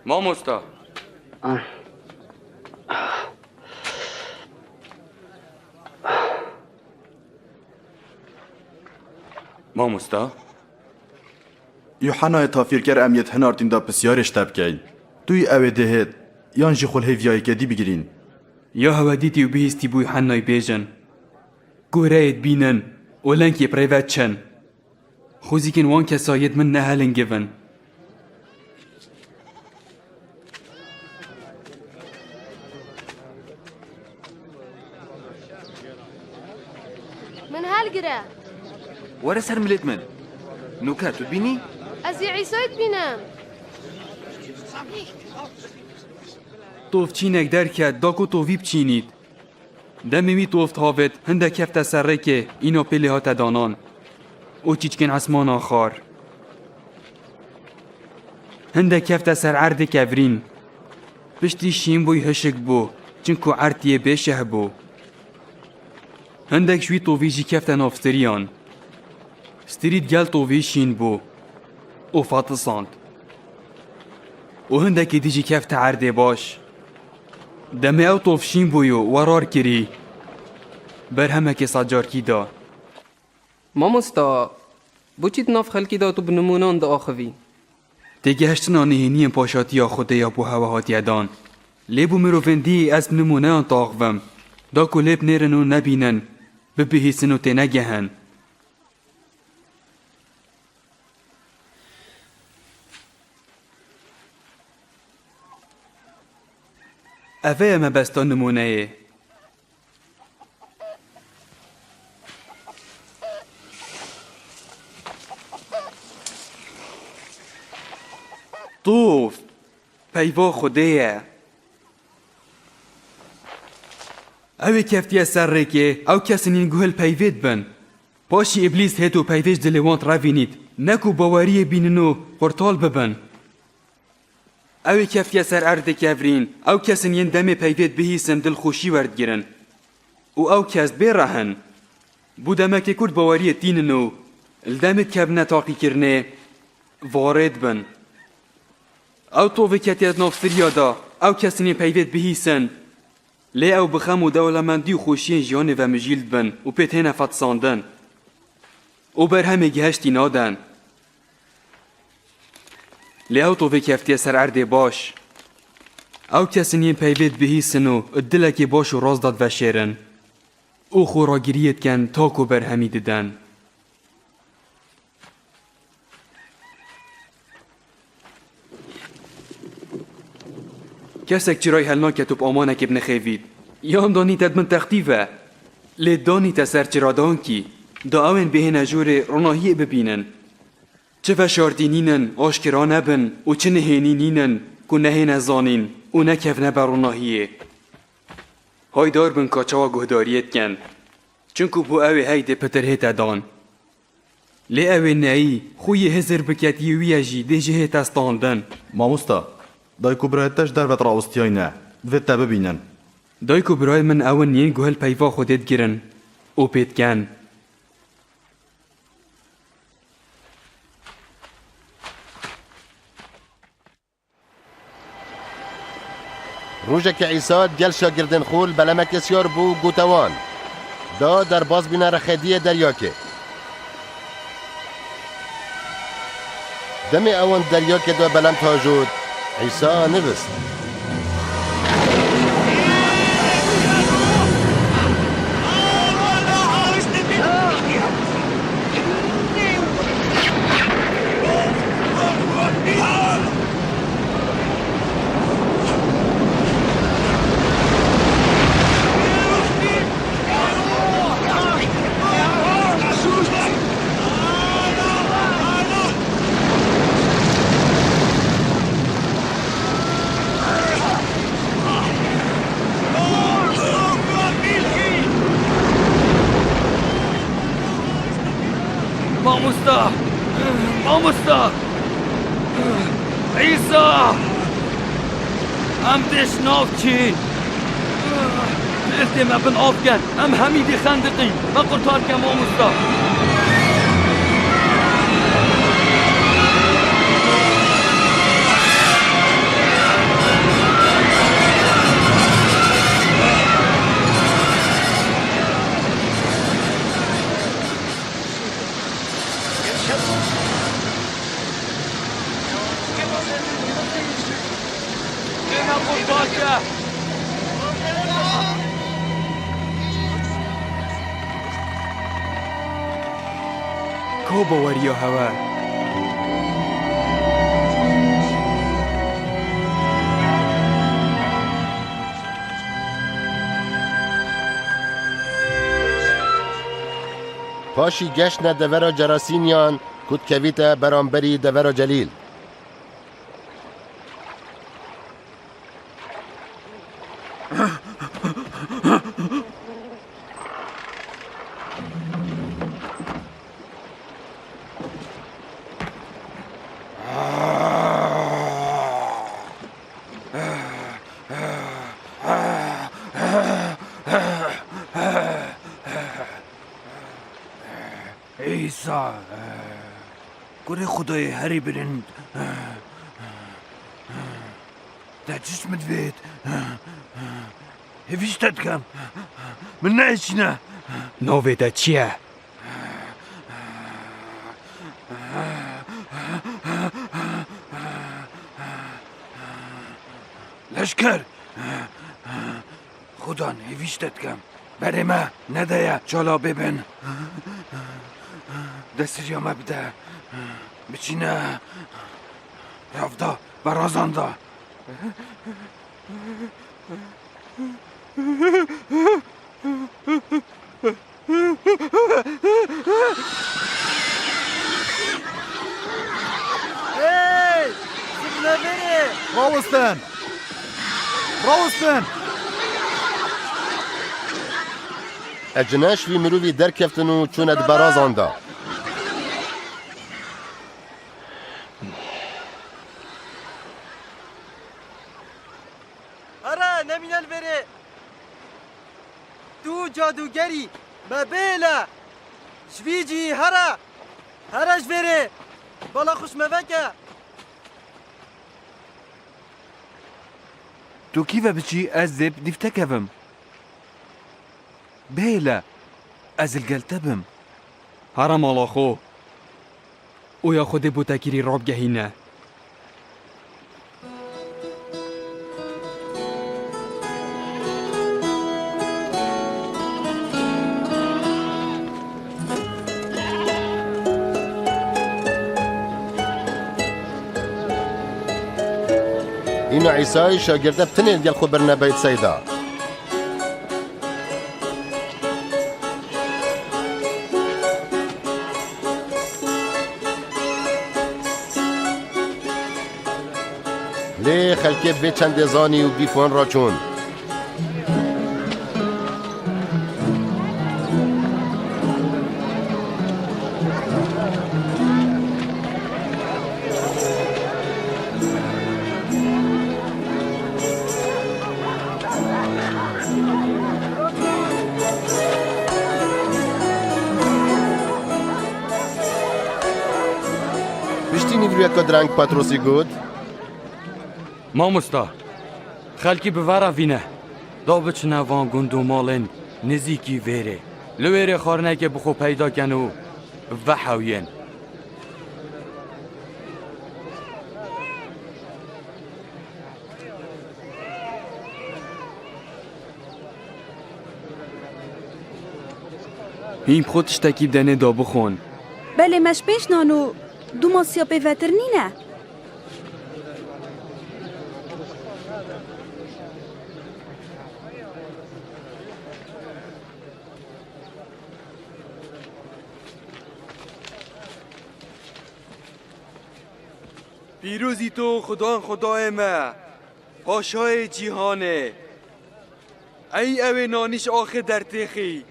Mamosta. Mamosta. Yuhennayê tafîrker em yê di hinartîn de pisyarê ji te bikeyn. Tu yî ew ê dihêt, yan jî xwe li hêviyayeke dî bigirîn? Ya hewe dîtî û bihîstî bû Yuhennayî bêjin, ku reyê dibînin û lengê bi rê ve diçin. Xwezîkên wan kesa yê di min ne hilingivin. Min helgire. Were ser milêt min. Nûke, tu dibînî? Ez ê Îsayî dibînim. Tovçînek derket, da ku tovî biçînît. Demê wî tov tavêt, hindek kefte ser rêkê, îna pêlê hate danan û çîçkên esmana xwar. Hindek kefte ser erdê kevirîn. Piştî şîn bûy, hişk bû, çinku erd yê bêşeh bû. Hindek ji wî tovî jî kefte nav stiriyan. Stirî digel tovî şîn bû û fetisand. Û hindekî dî jî kefte erdê baş. Demê ew tov şîn bûyû, we rar kirî. Berhemekê sedcarkî da. Mamosta, boçî di nav xelkî de tu bi nimûnan diaxivî? Têgihiştina nihêniyên paşatiya Xwedê ya bo hewe hatiye dan. Lê bo mirovên dî ez bi nimûneyan diaxivim, da ku lê binêrin û nebînin, bibihîsin û tênegehin. Eve ye mebesta nimûneyê. Tov, peyva Xwedê ye. Ew ê keftiye ser rêkê, ew kesin yên guhil peyvê dibin. Paşî Îblîs hêt û peyvê ji dilê wan direvînît, ne ku baweriyê bînin û qurtal bibin. Ew ê keftiye ser erdê kevirîn, ew kesin yên demê peyvê dibihîsin dilxweşî werdigirin. Û ew kes bê re hin. Bo demekê kurt baweriyê tînin û li demê dikevine taqîkirinê, varê dibin. Ew tovê ketiye di nav stiriya de, ew kesin yên peyvê dibihîsin. Lê ew bi xem û dewlemendî û xweşiyên jiyanê ve mijîl dibin û pê têne fetisandin û berhemê gihiştî nadin. Lê ew tovê keftiye ser erdê baş. Ew kesin yên peyvê dibihîsin û di dilekê baş û rast de diveşêrin û xwe ragiriyê dikin ta ku berhemî didin. Kesek çirayî helnake tu bi amanekê binixêvît, yan danîte di bin textî ve, lê danîte ser çiradan kî, da ewên bihêne jorê ronahiyê bibînin. Çi veşartî nînin, aşkera nebin û çi nihênî nînin ku nehêne zanîn û nekevne ber ronahiyê. Haydar bin ka çawa guhdariyê dikin, çinku bo ew ê hey dê pitir hête dan. Lê ew ê neyî, xwe yê hizir biketiyê wî ye jî dê jê hête standin. Mamosta, dayik û birayê te ji derve dirawistiyayne, divê te bibînin. Dayik û birayê min ew in yên guhil peyva Xwedê digirin û pê dikin. Rojekê Îsa digel şagirdên xwe li belemekê siyar bû û gote wan, Da derbas bîne rexê diyê deryakê. Demê ewan deryakê de belem tajot, Îsa nivist. Mamosta! Mamosta! Îsa! Em têş nav çin! Lêstê me bin av ken! Em hemî dê xendiqî! Me qurtar ke mamosta! Ko baweriya hewe? Paşî geştine devera Cerasînyan ku dikevîte beramberî devera Celîl. Îsa, kurê Xwedayê herî bilind, te çi ji min divêt? Hêvî ji te dikem. Min neeşîne. Navê te çi ye? Leşker! Xudan, hêvî ji te dikem. Berê me, nedeye çala bibin. Destiriya me bide. Biçîne. Ravda, berazan da. Hey! Zibneverê! Rawestin! Rawestin! Ecine ji vî mirovî derkeftin û çûne di berazan de. Here, nemîne li vêrê! Tu cadûgerî, me bêle! Ji vî cihî here! Here ji vêrê! Bala xwe ji me veke! Tu kî ve biçî, ez dê bi dîv te kevim. Bihêle, ez li gel te bim. Here mala xwe û ya Xwedê bo te kirî rabgehîne. Îna Îsayî şagirde bi tinê li gel xwe birine Beytseyda. Lê xelkê bi vê çendê zanî û bîf wan re çûn. Piştî nîvroyeka direng Petrosî got, Mamosta, Xelkî bi ve re vîne. Da biçine van gund û malên nizîkî vêrê. Li wêrê xwarinekê bi xwe peyda ken û vehewiyên. Hîn bi xwe tiştekî bidenê da bixwin. Belê, me ji pênc nan û du masiya pê vetir nîne. Pîrozî to Xudan Xudayê me, Paşayê cîhanê. Ey ew ê nanî ji axê dertêxî.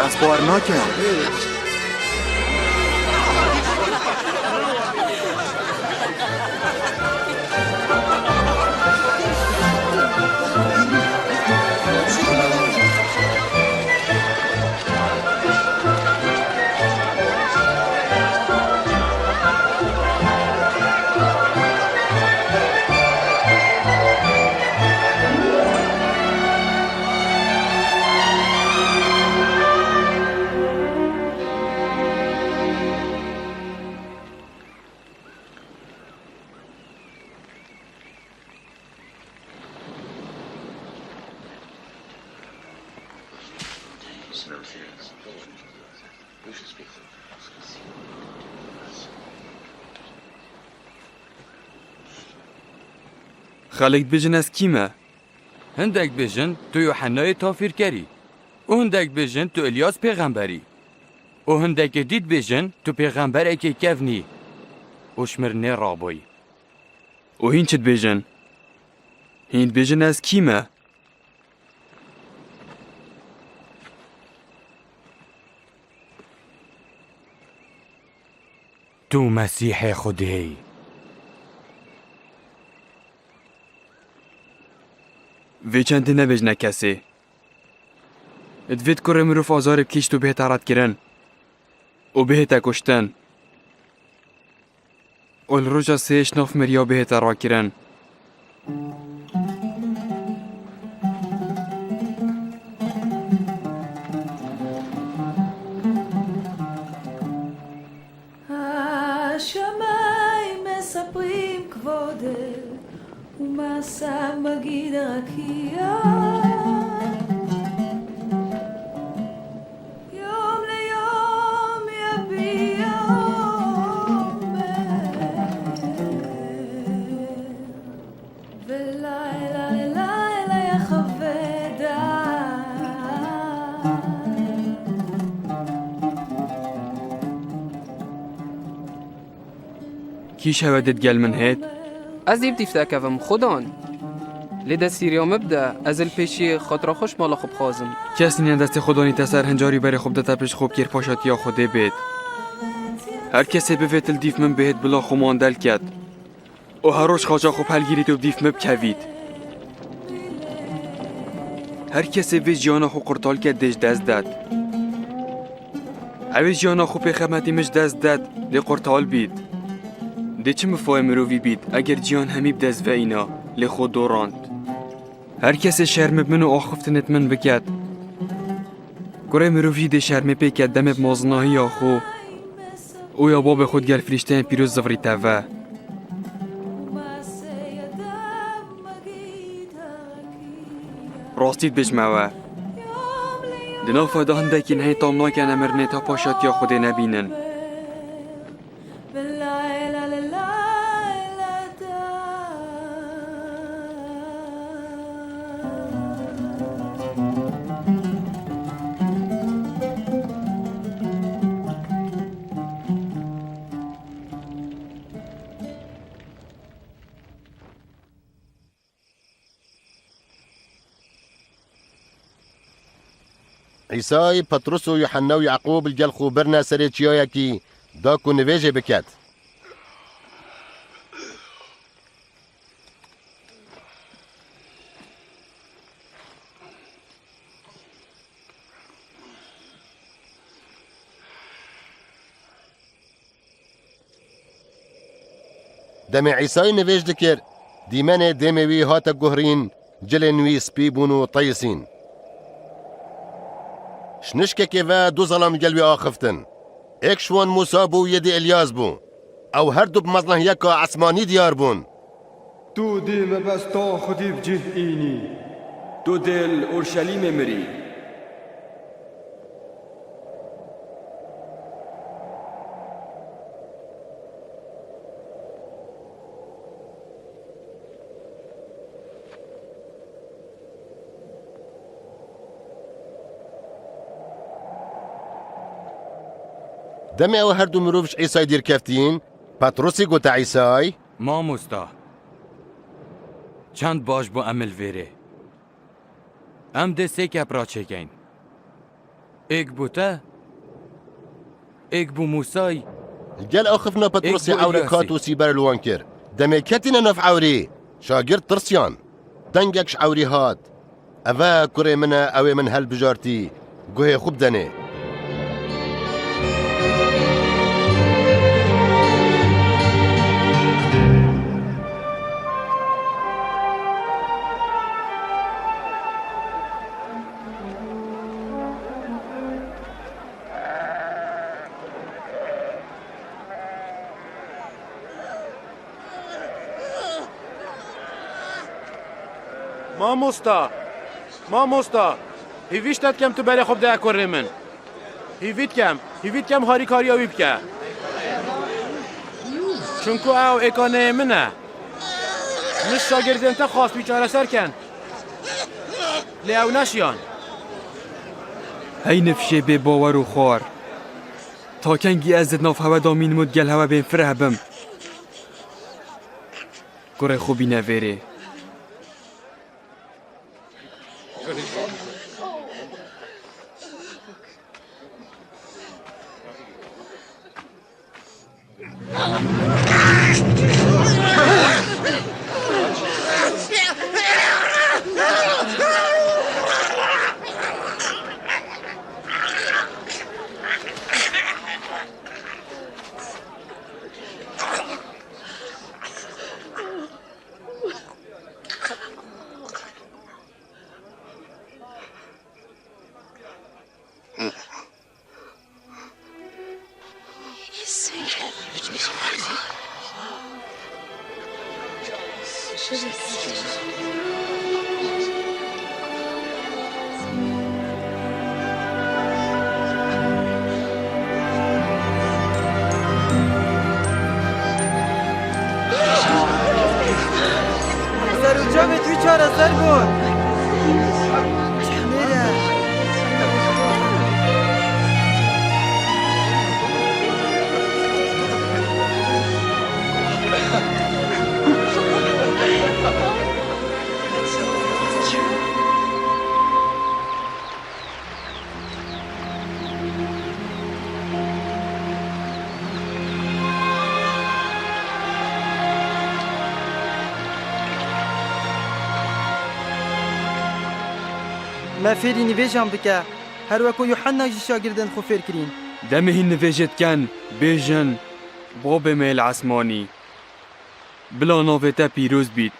Ez bawer nakim. Xelk dibêjin ez kî me? Hindek dibêjin tu Yuhennayê tafîrker î. Û hindek dibêjin tu Îlyas pêxember î. Û hindekê dî dibêjin tu pêxemberekê kevn î û ji mirinê rabûyî. Û hîn çi dibêjin? Hîn dibêjin ez kî me? Tu Mesîhê Xwedê yî. Vê çendê nebêjine kesê. Divêt kurê mirov azarê bikişt û bihête redkirin û bihête kuştin. Û li roja sê ji nav miriya bihête rakirin. Kîş hewe dê digel min hêt? Ez ê bi dîf dekevim, Xudan. Lê destgîriya min bide, ez ê li pêşiyê xatira xwe ji mala xwe bixwazim. Kes nîne destê xwe danîte ser hincarî berê xwe bidete pişt xwe bi kêrpaşatiya Xwedê bêt. Her kesê bivêt li dîf min bihêt bila xwe mandel ket. Û her roj xaça xwe bi helgirît û bi dîf min bikevît. Her kesê vê jiyana xwe qurtal ket dê ji dest det. Ew ê jiyana xwe pêxemetiya min ji dest det, dê qurtal bît. Dê çi mifayê mirovî bît, eger ciyan hemî bi dest ve îna, lê xwe dorand. Her kesê şermê bi min û axiftinê di min biket. Kurê mirovî dê şermê pê ket demê bi mezinahiya xwe û ya babê xwe digel firîşteyên pîroz zivirîte ve. Rastî dibêjime we. Di nav we de hindekî nehê tam nakene mirinê ta paşatiya Xwedê nebînin. Îsay Petrus û Yuhenna û Yaqûb li gel xwe birine serê çiyayekî da ku nivêjê biket. Demê Îsayî nivêj dikir, dîmenê dêmê wî hate guhrîn, cilên wî spî bûn û teyisîn. Ji nişkekê ve du zelam gel wî axiftin. Êk ji wan Mûsa bû, yê dî Îlyas bû. Ew her du bi mezinahiyeka esmanî diyar bûn. Tu dê mebesta Xwedê bi cih înî. Tu dê li Urşelîmê mirî. Demê ew her du mirov ji Îsayî dîr keftîn, Petrosî gote Îsayî, Mamosta, çend baş bû em li vêrê. Em dê sê kep raçêkeyn. Êk bû te, êk bû Mûsay, Li gel axiftina Petrosê êk bû ewrek hat Îlyasî. Û sîber li wan kir. Demê ketîne nav ewrî, şagird tirsiyan. Dengek ji ewrî hat. Ev e kurê min e, ew ê min hilbijartî. Guhê xwe bidenê. Mamosta! Mamosta! Hêvî ji te dikem tu berê xwe bideye kurê min. Hêvî dikem, hêvî dikem harîkariya wî bike. Çunku ew êkaneyê min e. Min ji şagirdên te xwast wî çareser ken. Lê ew neşiyan. Hey nifşê bê bawer û xwar. Ta kengî ez di nav hewe de mînim û digel hewe bên fireh bim? Kurê xwe bîne vêrê. Ser û çavê wî çareser bûn. Nêre. Me fêrî nivêjan bike, her weko Yuhenna jî şagirdên xwe fêr kirîn. Demê hîn nivêjê diken, bêjin, Babê me yê li esmanî, bila navê te pîroz bît.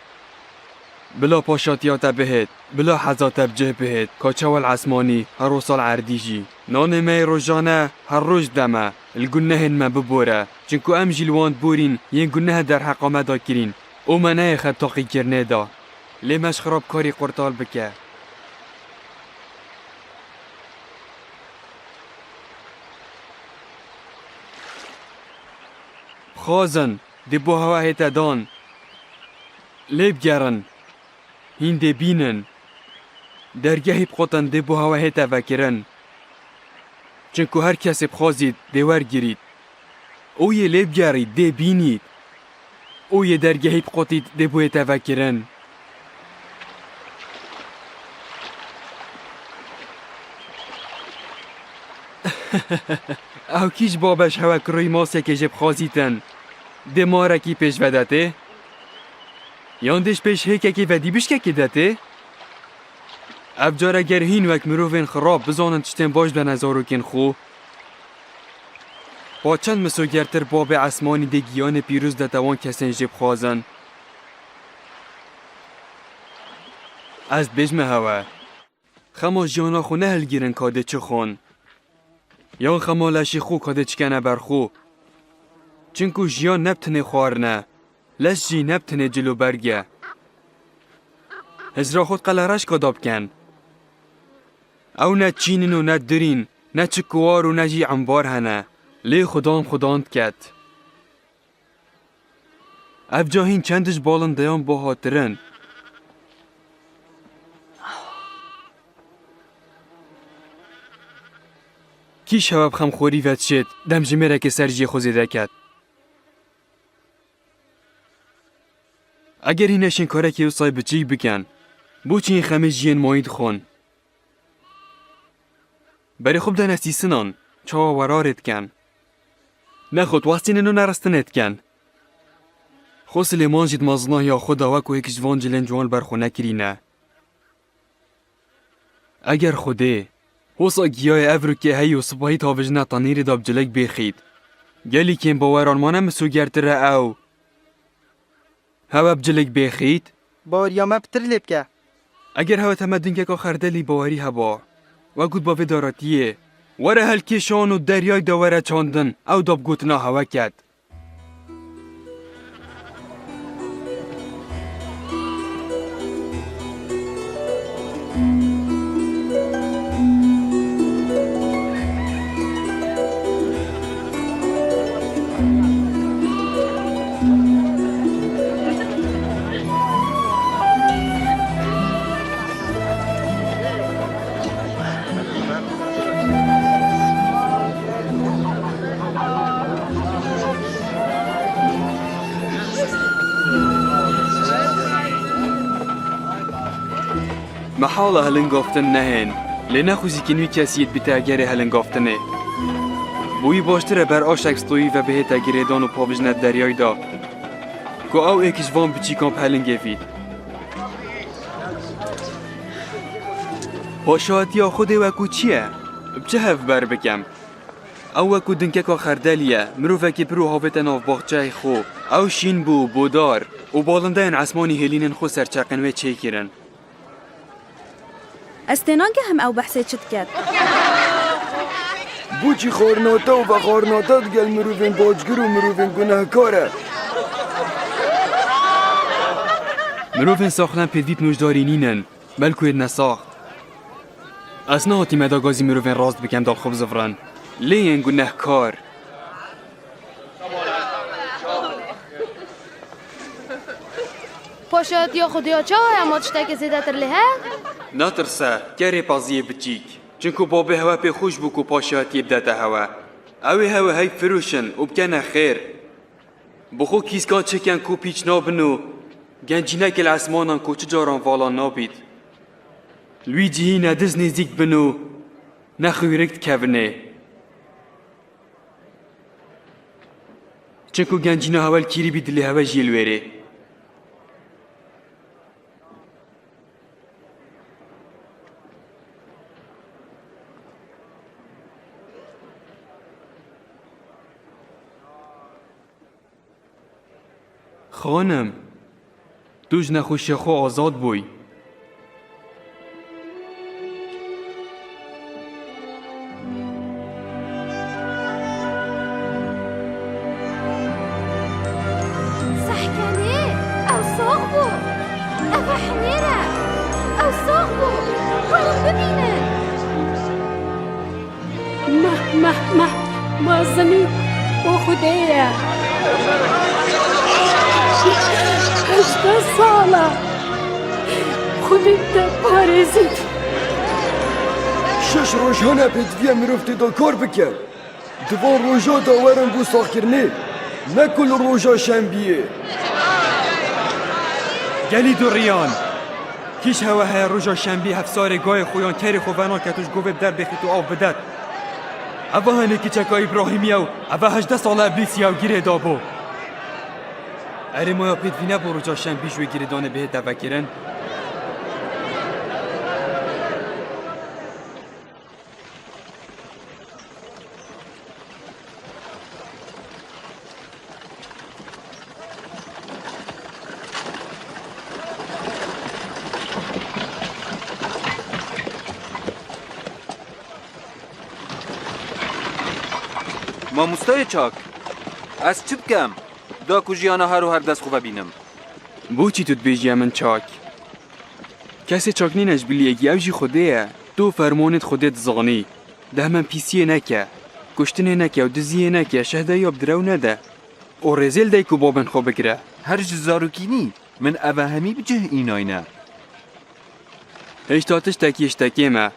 Bila paşatiya te bihêt, bila heza te bi cih bihêt, ka çawa li esmanî, her wisa li erdî jî. Nanê me yê rojane her roj de me, li gunehên me bibore, çinku em jî li wan diborîn yên guneh derheqa me de kirîn û me neyê xebt taqîkirinê de. Lê me ji xirabkarî qurtal bike. Bixwazin, dê bo hewe hête dan. Lê bigerin, hîn dê bînin. Dergehî biqotin, dê bo hewe hête vekirin. Çinku her kesê bixwazît, dê wergirît. Û yê lê bigerît, dê bînît. Û yê dergehî biqotît, dê bo hête vekirin. Ew kî ji babe ji hewe kurî masekê jê bixwazîtin, dê marekî pêş ve de tê? Yan dê ji pêş hêkekê ve dî bişkekê de tê? Ev care ger hîn wek mirovên xirab bizanin tiştên baş bidene zarokên xwe, Pa çend misogertir Babê Esmanî dê giyanê pîroz dete wan kesên jê bixwazin? Ez dibêjme hewe. Xema jiyana xwe nehilgirin ka dê çi xwin. Yan xema leşê xwe ka dê çi kene ber xwe. Çinku jiyan ne bi tenê xwarin e. Leş jî ne bi tenê cil û berg e. Hizra xwe di qelereşka de bikin. Ew ne çîn in û ne dirîn, ne çikuwar û ne jî embar hene. Lê xudan xudan diket. Ev ca hîn çend ji balindeyan bahatir in. Kî ji hewe bi xemxorî ve dişêt, demjimêrekê ser jiyê xwe zêde ket? Eger hîn neşên karekî wisa biçîk bikin, bo çi yên xemê jiyên mayî dixwin? Berê xwe bidene sîsinan, çawa werarê dikin. Nexwe diwestînin û neristinê dikin. Xwe Silêman jî di mezinahiya xwe de wek êk ji van cilên ciwan li ber xwe nekirîne. Eger Xwedê wisa giyayê evrokê heyî û sibahî davêjine tenîrê de bi cilek bêxît, gelî kêm baweran mane misogertir e ew hewe bi cilek bêxît? Baweriya me pitir lê bike. Eger hewe teme dinkeka xerdelî bawerî heba, wek got bavê daratiyê, were helkêşan û deryayê de were çandin, ew da bi gotina hewe ket. Mehala hilingaftin nehên, lê nexwîzîkîn wî kesî yê dibîte egerê hilingaftinê. Bo wî baştir e ber aşek stoyî ve bihête girêdan û pavijne deryayê de, ku ew êk ji van biçîkan bi hilingê vît. Paşatiya Xwedê wekû çi ye? Bi çi hev ber bikem? Ew wekû dinkeka xerdelî ye, mirovekî pir û havête nav baxçeyê xwe. Ew şîn bû, bodar û balindeyên esmanî hêlînên xwe serçeqên wê çêkirin. Ez tênagehim ew behsê çi diket. Bo çi xwarinate û vexwarinate digel mirovên bacgir û mirovên gunehkar e? Mirovên saxlem pêdivî bi nûjdarî nînin, belkû yê nesax. Ez nehatîme da gazî mirovên rast bikem da li xwe bizivirin. Lê yên gunehkar. Paşayetiya Xwedê ya çawa ye, ma tiştekê zêdetir lê heye? Netirse, kerê peziyê biçîk. Çinku babê hewe pê xweş bû ku paşayetiyê bidete hewe. Ew ê hewe hey firoşin û bikene xêr. Bi xwe kîskan çêken ku pîç nabin û gencînekê li esmanan ku çi caran vala nabît. Li wî cihî ne diz nêzîk dibin û ne xwîrik dikevin ê. Çinku gencîna hewe li kîrî bî dilê hewe jî li wêrê. Xanim, tu ji nexweşiya xwe azad bûyî. Sehkenê, ew sax bû. Ev e hinêr e. Ew sax bû. Werin bibînin. Meh, meh, meh, mezinî bo Xwedê ye. Hejdeh sal e. Xwedê te parêzît. Şeş roj hene pêdiviye mirov tê de kar bike. Di van roja de werin bo saxkirinê, ne ku li roja şembiyê. Gelî duriyan. Kî ji hewe heye roja şembî hefsarê gayê xwe yan kerê xwe venaket û ji govê bi der bêxît û av bidet? Eva hinê kiçeka Îbrahîmî ye û eva hejdeh sal e Îblîsî ye û girê dabû. Erê maya pêdivî ne bo roja şembî ji wê girêdanê bihête vekirin? Mamostayê çak, ez çi bikem? Da ku jiyana her û her dest xwe vebînim. Boçî tu dibêjî em in çak? Kesê çak nîne ji bilî yekî, ew jî Xwedê ye. Tu fermanêt Xwedê dizanî. Dehmenpîsiyê neke. Kuştinê neke û diziyê neke, şehdeya bi direw nede. Û rêzê li dayik û babên xwe bigire. Her ji zarokînî min eve hemî bi cih înayne. Hêşta tiştekî ji te kêm e.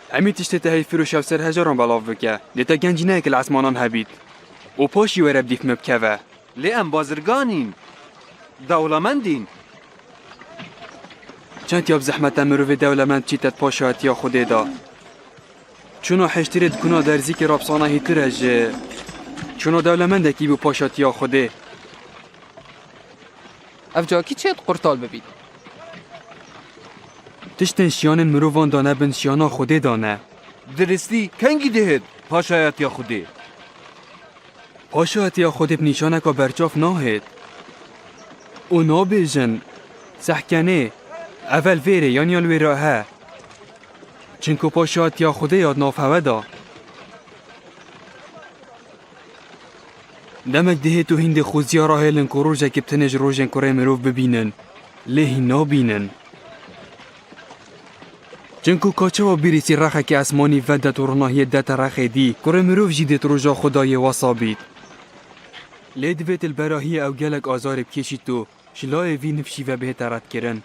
Hemî tiştê te heyfir û şev ser hejaran belav bike. Dê te gencîneyek li esmanan hebît. Û paşî were bi dîf min bikeve. Lê em bazirganîn. Dewlemendîn. Çend ya bi zehmet e mirovê dewlemend çîte di paşayetiya Xwedê de. Çûna hêştirê di kuna derzîkê re bi sanahîtir e ji çûna dewlemendekî bi paşatiya Xwedê. Ev cakî çêt qurtal bibît. Tiştên şiyanên mirovan de nebin, şiyana Xwedê de ne. Diristî kengî dihêt paşayetiya Xwedê? Paşayetiya Xwedê bi nîşaneka berçav nahêt. Û nabêjin, sehkenê, evel vêrê yan ya li wê re he. Çinku paşayetiya Xwedê ya di nav hewe de. Demek dihêt û hîn dê xweziya rahêlin ku rojekê bi tenê ji rojên kurê mirov bibînin, lê hîn nabînin. Çinku ka çawa bîrîsî rexekê esmanî vedet û ronahiyê dete rexê dî, kurê mirov jî dêt roja Xwedayê wesa bît. Lê divêt li berahiyê ew gelek azarê bikêşît û ji layê vî nifşî ve bihête redkirin.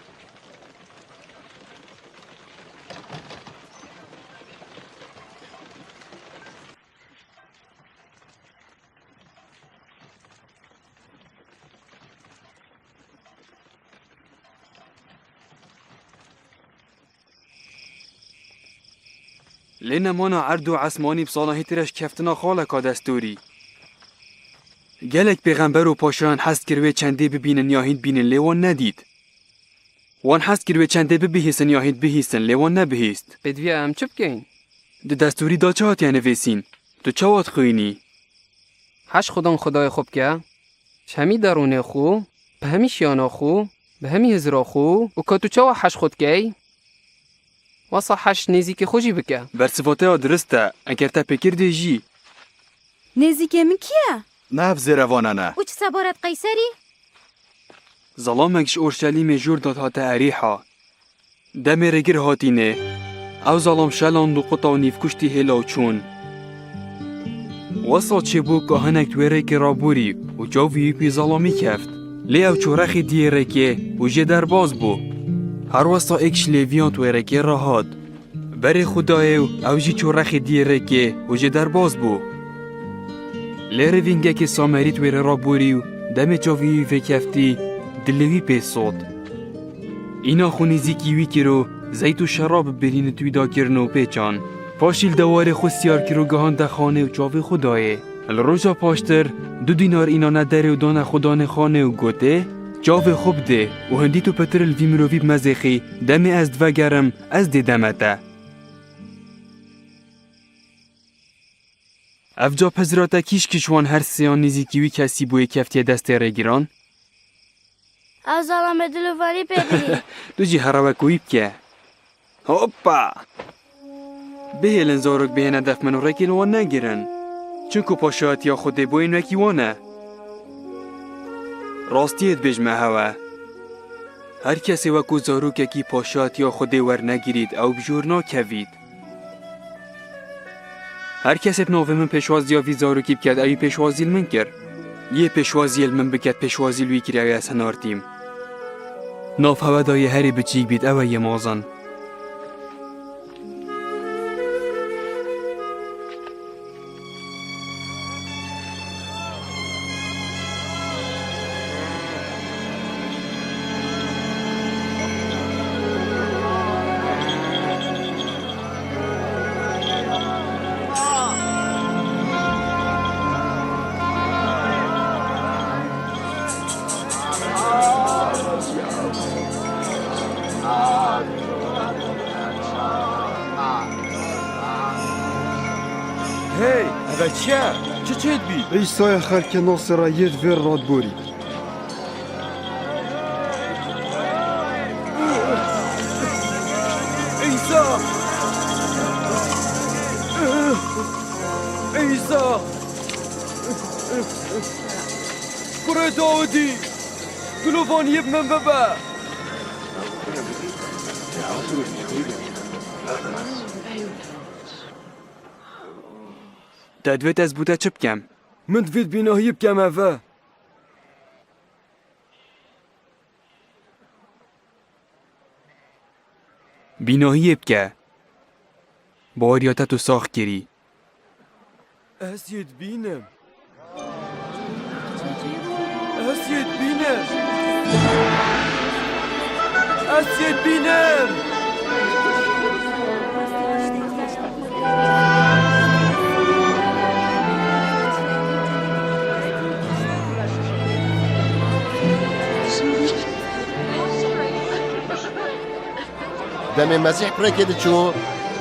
Lê nemana erd û esmanî bi salahîtir e ji keftina xaleka destûrî. Gelek pêxember û paşayan hez kir wê çendê bibînin ya hîn bînin, lê wan nedît. Wan hez kir wê çendê bibihîsin ya hîn bihîsin, lê wan nebihîst. Pêdiviya em çi bikeyn? Di destûrî de çi hatiye nivîsîn? Tu çawa dixwînî? Heş xudan Xwedayê xwe bike, ji hemî derûnê xwe, bi hemî şiyana xwe, bi hemî hizra xwe û ka tu çawa heş xwe dikey, wesa heş nêzîkê xwe jî bike. Bersiva te ya dirist e, eger te pê kir dê jî. Nêzîkê min kî ye? Ne ev zêrevane ne. Û çi seba re di Qeyserî? Zelamek ji Orşelîmê jûr da hate Erîha. Demê rêgir hatînê. Ew zelam şeland û quta û nîvkuştî hêla û çûn. Wesa çêbû ka hinek di wê rêkê re borî û çavî wî pê zelamî keft. Lê ew çû rexê diyê rêkê û jê derbas bû. Her wesa êk ji lêviyan di wê rêkê re hat. Berê Xwedayê û ew jî çû rexê diyê rêkê û jê derbas bû. Lê rivîngekê Samerî di wê rê re borî û demê çavî wî vêkeftî, dilê wî pê sot. Îna xwe nêzîkî wî kir û zeyt û şerab bi birîn di wî de kirin û pê çan. Paşî li dewarê xwe siyar kir û gihande xanê û çavê xwe dayê. Li roja paştir du dînar înane derê û dane xudanê xanê û gotê, çavê xwe bidê û hindî tu pitir li vî mirovî bimezêxî, demê ez divegerim, ez dê deme te. Ev ca pizra te kî ji kî ji wan her sêyan nêzîkî wî kesî bûyê keftiye destê rêgiran? Ew zelamê dilovanî pê bidî. Tu jî here wek wî bike. Hoppa! Bihêlin zarok bihêne def min û rêkê li wan negirin. Çinku paşayetiya Xwedê boyên wekî wan e. Rastiyê dibêjime hewe. Her kesê wekû zarokekî paşayetiya Xwedê wernegirît, ew bi jor nakevît. Her kesê bi navê min pêşwaziya vî zarokî biket, ewî pêşwazî li min kir. Yê pêşwaziyê li min biket, pêşwazî li wî kiriye, ez hinartîm. Nav hewe de yê herî biçîk bît, ew e yê mezin. Hey, eve çi ye? Çi çêdibî? Îsayê xelkê Nasira yê di vê radborî. Îsa! Ey Îsa! Kurê Dawidî! Dilovaniyê bi min bibe! Te divêt ez bo te çi bikem? Min divêt bînahiyê bikem eve. Bînahiyê bike. Baweriya te tu sax kirî. Ez yê dibînim. Ez yê dibînim. Ez yê dibînim. Demê Mesîh bi rêkê diçû,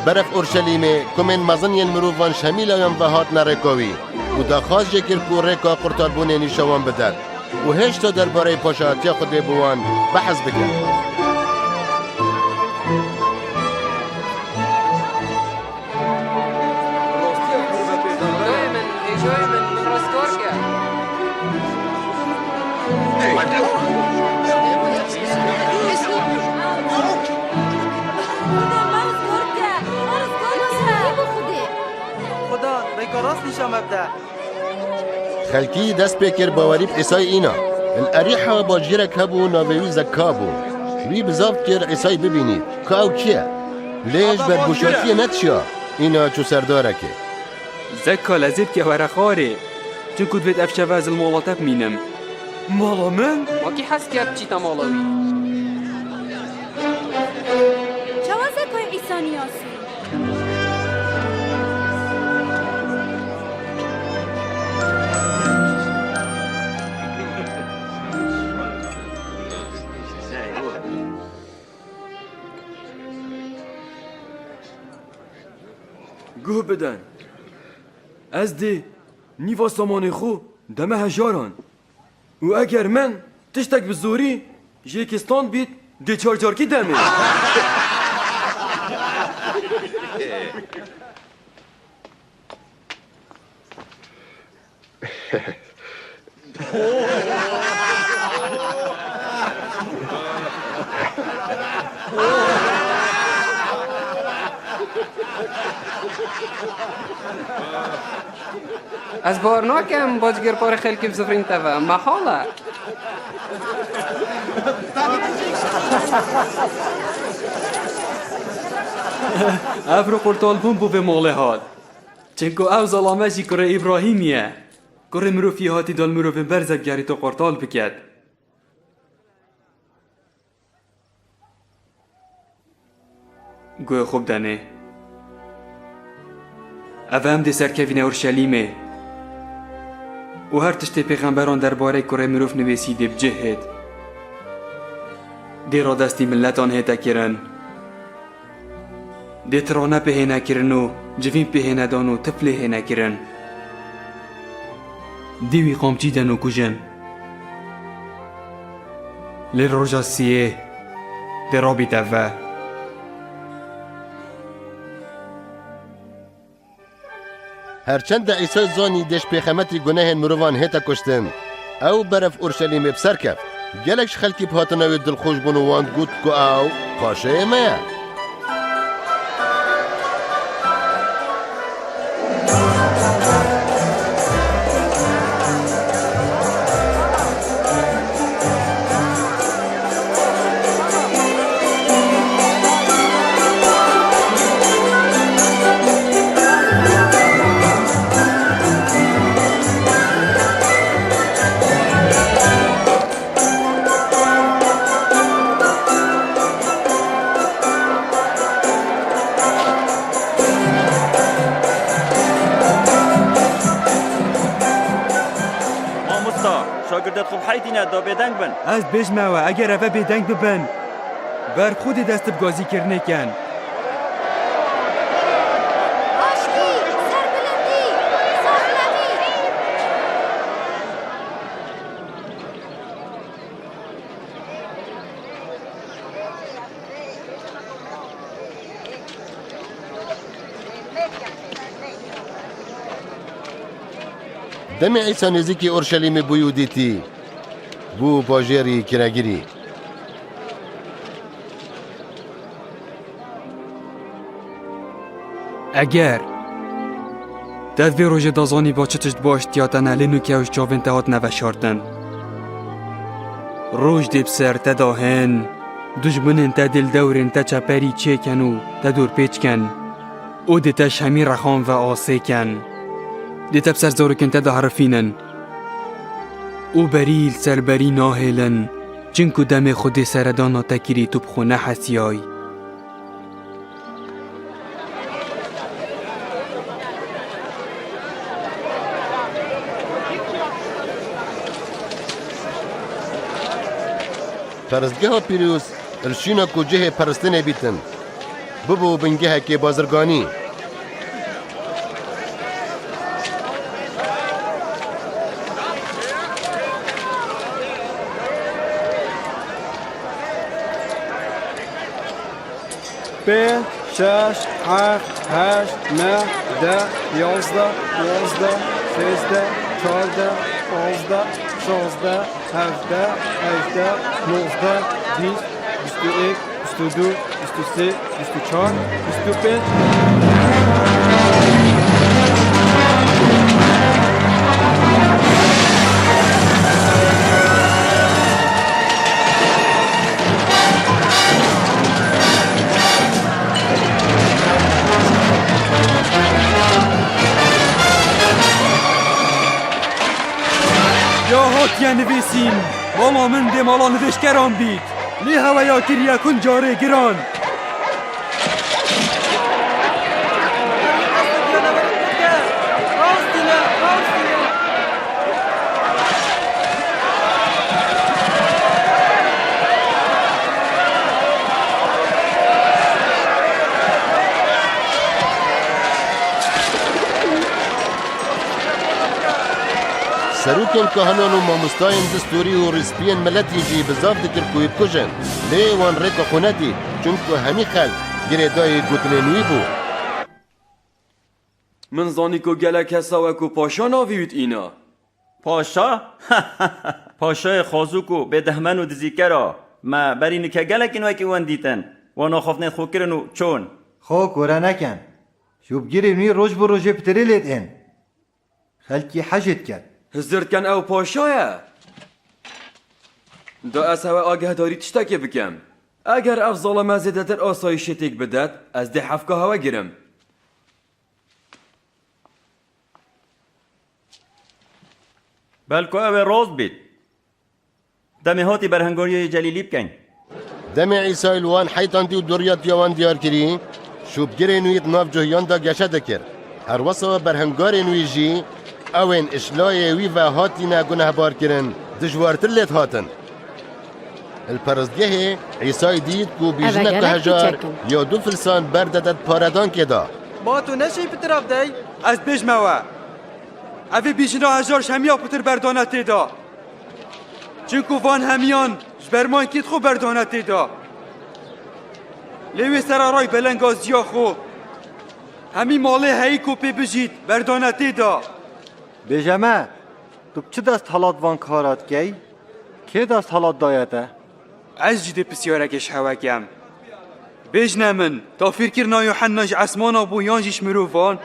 beref Orşelîmê, kumên mezin yên mirovan ji hemî layan ve hatine rêka wî û daxwaz jê kir ku rêka qurtarbûnê nîşa wan bide û hêşta derbareyê paşayatiya Xwedê bi wan behs bike. Doyê min, hêjoyê min, min rizgar ke. Xwedê me rizgar ke, me rizgar ke. Xweda rêka rast nîşa me bide. Xelkî dest pê kir bawerî bi Îsayê îna. Li Erîha bajêrek hebû navê wî Zekka bû. Wî bizav kir Îsayê bibînî ku ew kî ye. Lê ji ber boşatiyê nediçiya, îna çû ser darekê. Zekka, lezê bike were xwarê, çinku divêt ev şeva ez li mala te bimînim. Mala min? Ma kî hez ke biçîte mala wî? Çawa Zekkayê Îsa niyasî? Guh bidin. Ez dê nîva samanê xwe deme hejaran. Û eger min tiştek bi zorî jê kê stand bît, dê çar carkî demê. Ez bawer nakim bacgirparê xelkî bi zivrîn te ve. Mehal e. Ev rû qurtalbûn bo vê malê hat. Çinku ew zelame jî kurê Îbrahîmî ye. Kurê mirovî hatî dal mirovên berze bigerîto qurtal biket. Guhê xwe bidenê. Ev em dê serkevîne Urşelîmê û her tiştê pêxemberan derbarê kurê mirov nivîsî dê bi cih hêt. Dê radestî miletan hête kirin. Dê tirane pê hêne kirin û civîn pê hêne dan û tiflê hêne kirin. Dê wî qamçî den û kujin. Lê roja siyê dê rabîte ve. Her çend de Îsa zanî dê ji pêxemetî gunehên mirovan hête kuştin, ew berev Urşelîmê bi ser keft. Gelek ji xelkî bi hatina wê dilxweş bûn û wan digot ku ew paşeyê me ye. Mamosta, şagirdê xwe bi heytîne da bêdeng bin. Ez dibêjime we, eger eve bêdeng bibin, ber bi Xwedê dest bi gazîkirinê kin. Aştî, serbilindî, saxlemî. Demê Îsa nêzîkî Orşelîmê bûyî û dîtî, bû bajêrî kiregirî. Eger te vê rojê da zanîba çi tişt baş tiya te ne, lê nûke ew ji çavên te hatine veşartin. Roj dê bi ser te da hên, dijminên te dê li dewrên te çeperî çêkin û te dorpêç kin. Û dê te ji hemî rexan ve asê kin. Dê te bi ser zarokên te de herifînin. Û berî li ser berî nahêlin, çinku demê Xwedê seredana te kirî tu bi xwe nehesiyay. Perestgeha pîroz li şûna ku cihê peristinê bîtin, bibû bingehekê bazirganî. Pênc, şeş, heft, heşt, neh, deh, yazdeh, duwazdeh, sêzdeh, çardeh, pazdeh, şazdeh, hevdeh, hejdeh, nozdeh, bîst, bîst û yek, bîst û du, bîst û sê, bîst û çar, bîst û pênc. Ya hatiye nivîsîn, mala min dê mala nivêjkeran bît. Lê hewe ya kiriye kun carê giran. Serokên kahinan û mamostayên distûrî û rîspiyên miletî jî bi zaf dikir ku wî bikujin. Lê wan rêka xwe nedî, çunku hemî xelk girêdayî gotinên wî bû. Min zanî ku gelek kesa we ku paşa navî wî tîna. Paşa? Paşayê xwazûk û bêdehmend û dizîker a. Me berî nike gelekîn wekî wan dîtin. Wan axaftinên xwe kirin û çûn. Xwe kore neken. Şûbgirên wî roj bi rojê pitirê lê diên. Xelkî hejê diket. Hizir dikin ew paşa ye. Da ez hewe agehdarî tiştekê bikim. Eger ev zalime zêdetir asayîşê têk bidet, ez dê hefka hewe girim. Belku ew ê rast bît. Demê hatî berhemgariyê Celîlî bikeyn. Demê Îsayî li wan heytandî û doriyatiya wan diyar kirî, şûbgirên wî di nav cuhiyan de geşe dikir. Herwesa berhemgarên wî jî ewên îşlayê wî ve hatine gunehbar kirin, dijwartir lê dihatin. Li perestgehê Îsayî dît ku bîjineke hejar ya du filsan berdede di paredankê de. Ma tu neşî pitir ev dey? Ez bêjme we. Evê bîjina hejar ji hemiya pitir berdane tê de. Çinku van hemiyan ji ber mankêt xwe berdane tê de. Lê wê sera ray belenga ziya xwe, hemî malê heyî ku pê bijît, berdane tê de. Bêje me, tu bi çi desthilat van kara dikey? Kê desthilat daye te? Ez jî dê pisyareke ji hewe kem. Bêjne min, tafîrkirina Yuhenna ji esmana bû yan jî ji mirovan?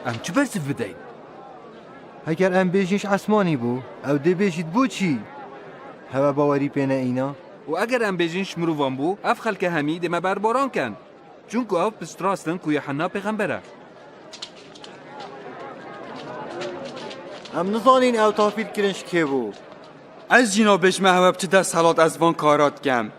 Em çi bersiv bideyn? Heger em bêjin ji esmanî bû, ew dê bêjît bo çî? Hewe bawerî pê neîna. Û eger em bêjin ji mirovan bû, ev xelke hemî dê me berbaran ken. Çunku ev piştrast in ku Yuhenna pêxember e. Em nizanîn ew tafîr kirin ji kê bû. Ez jî nabêjme hewe bi çi desthilat ez van kara dikem.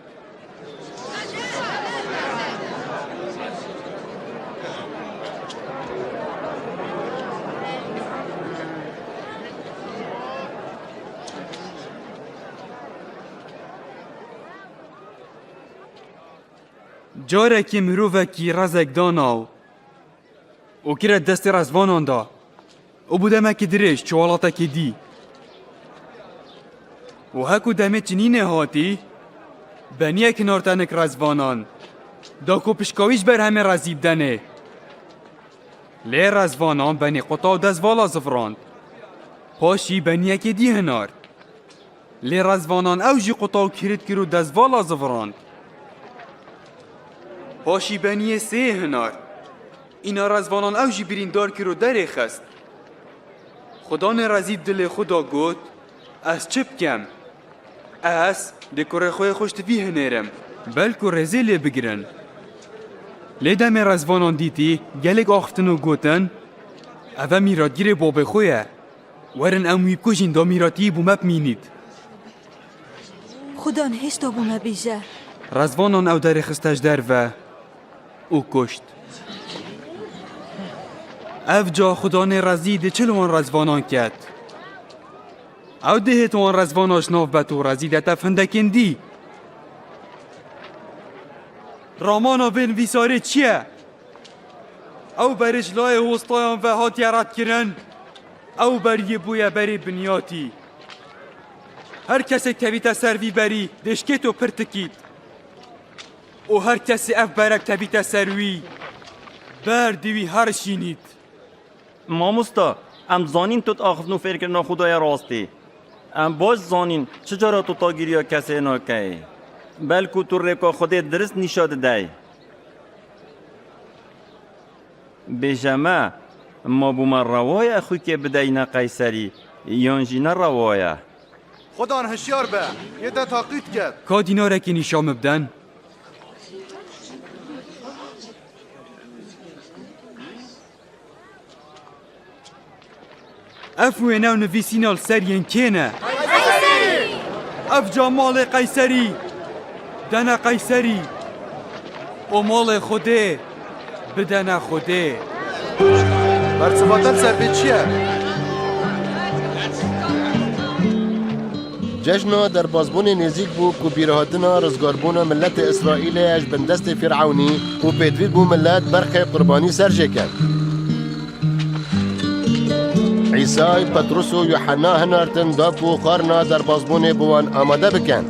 Carekê mirovekî rezek dana û kire destê rezvanan de û bû demekî dirêj çû welatekî dî. Û heku demê çinînê hatî, beniye kinar tenik rezvanan. Da ku pişka wî ji berhemê rezî bidenê. Lê rezvanan benî quta û dezvala zivirand. Paşî beniyekê dî hinard. Lê rezvanan ew jî quta û kirit kir û dezvala zivirand. Paşî beniyê sê hinard. Îna rezvanan ew jî birîndar kir û derê xist. Xudanê rezî dilê xwe da got, Ez çi bikem? Ez dê kurê xwe yê xweştivî hinêrim. Belku rêzê lê bigirin. Lê demê rezvanan dîtî, gelek axiftin û gotin, Ev e mîratgirê babê xwe ye. Werin em wî bikujîn da mîratiyî bo me bimînît. Xudan hêşta bo me bêje. Rezvanan ew derê xiste ji derve û kuşt. Ev ca Xudanê rezî dê çi li wan rezvanan ket? Ew dê hêt wan rezvana ji nav bet û rezî de tev hindekên dî. Ramana vê nivîsarê çi ye? Ew berê ji layê hostayan ve hatiye redkirin. Ew beriyê bûye berê binyatî. Her kesê kevîte ser vî berî, dê şikêt û pirtikît. Û her kesê ev berek kevîte ser wî, ber dê wî herişînît. Mamosta, em zanîn tu di axiftin û fêrkirina Xwedê ye rastî. Em baş zanîn çi cara tu tagîriya kesê nakeyî. Belku tu rêka Xwedê dirist nîşa dideyî. Bêje me, ma bo me rewa ye xwîkê bideyîne Qeyserî, yan jî ne rewa ye? Xudan hişyar be, yê te taqît ket. Ka dînarekê nîşa min biden. Ev wêne û nivîsîna li ser yên kê ne? Ev ca malê Qeyserî, dene Qeyserî. Û malê Xwedê bidene Xwedê. Bersiva te li ser vê çi ye? Cejna derbazbûnê nêzîk bû ku bîrhatina rizgarbûna miletê Îsraîlê ye ji bin destê Fîrewnî û pêdivî bû milet berxê qurbanî ser jê ken. Îsay, Petrus û Yuhanna hinartin da ku xwarina derbazbûnê bi wan amade bikin.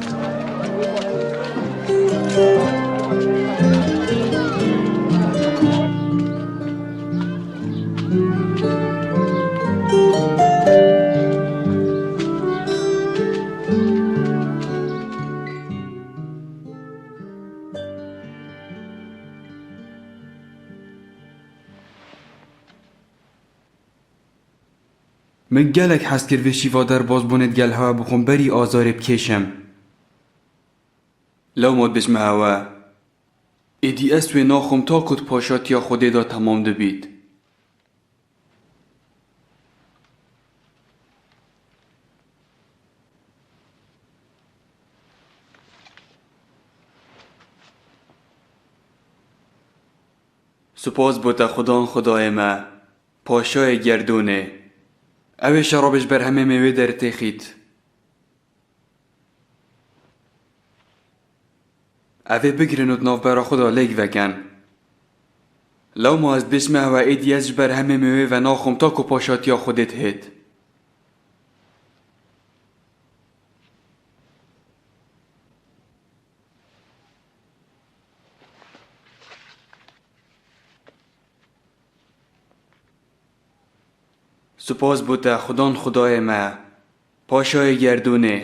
Min gelek hez kir vê şîva derbazbûnê digel hewe bixwim berî azarê bikêşim. Lewma dibêjme hewe, êdî ez wê naxwim ta ku di paşatiya Xwedê de temam dibît. Spas bo te Xudan Xwedayê me, Paşayê gerdûnê. Ew ê şerabê ji berhemê mêwê dertêxît. Ev ê bigirin û di navbera xwe de lêk veken. Lewma ez dibêjime hewe êdî ez ji berhemê mêwê ve naxwim ta ku paşatiya Xwedê dihêt. Spas bo te Xudan Xwedayê me, Paşayê gerdûnê.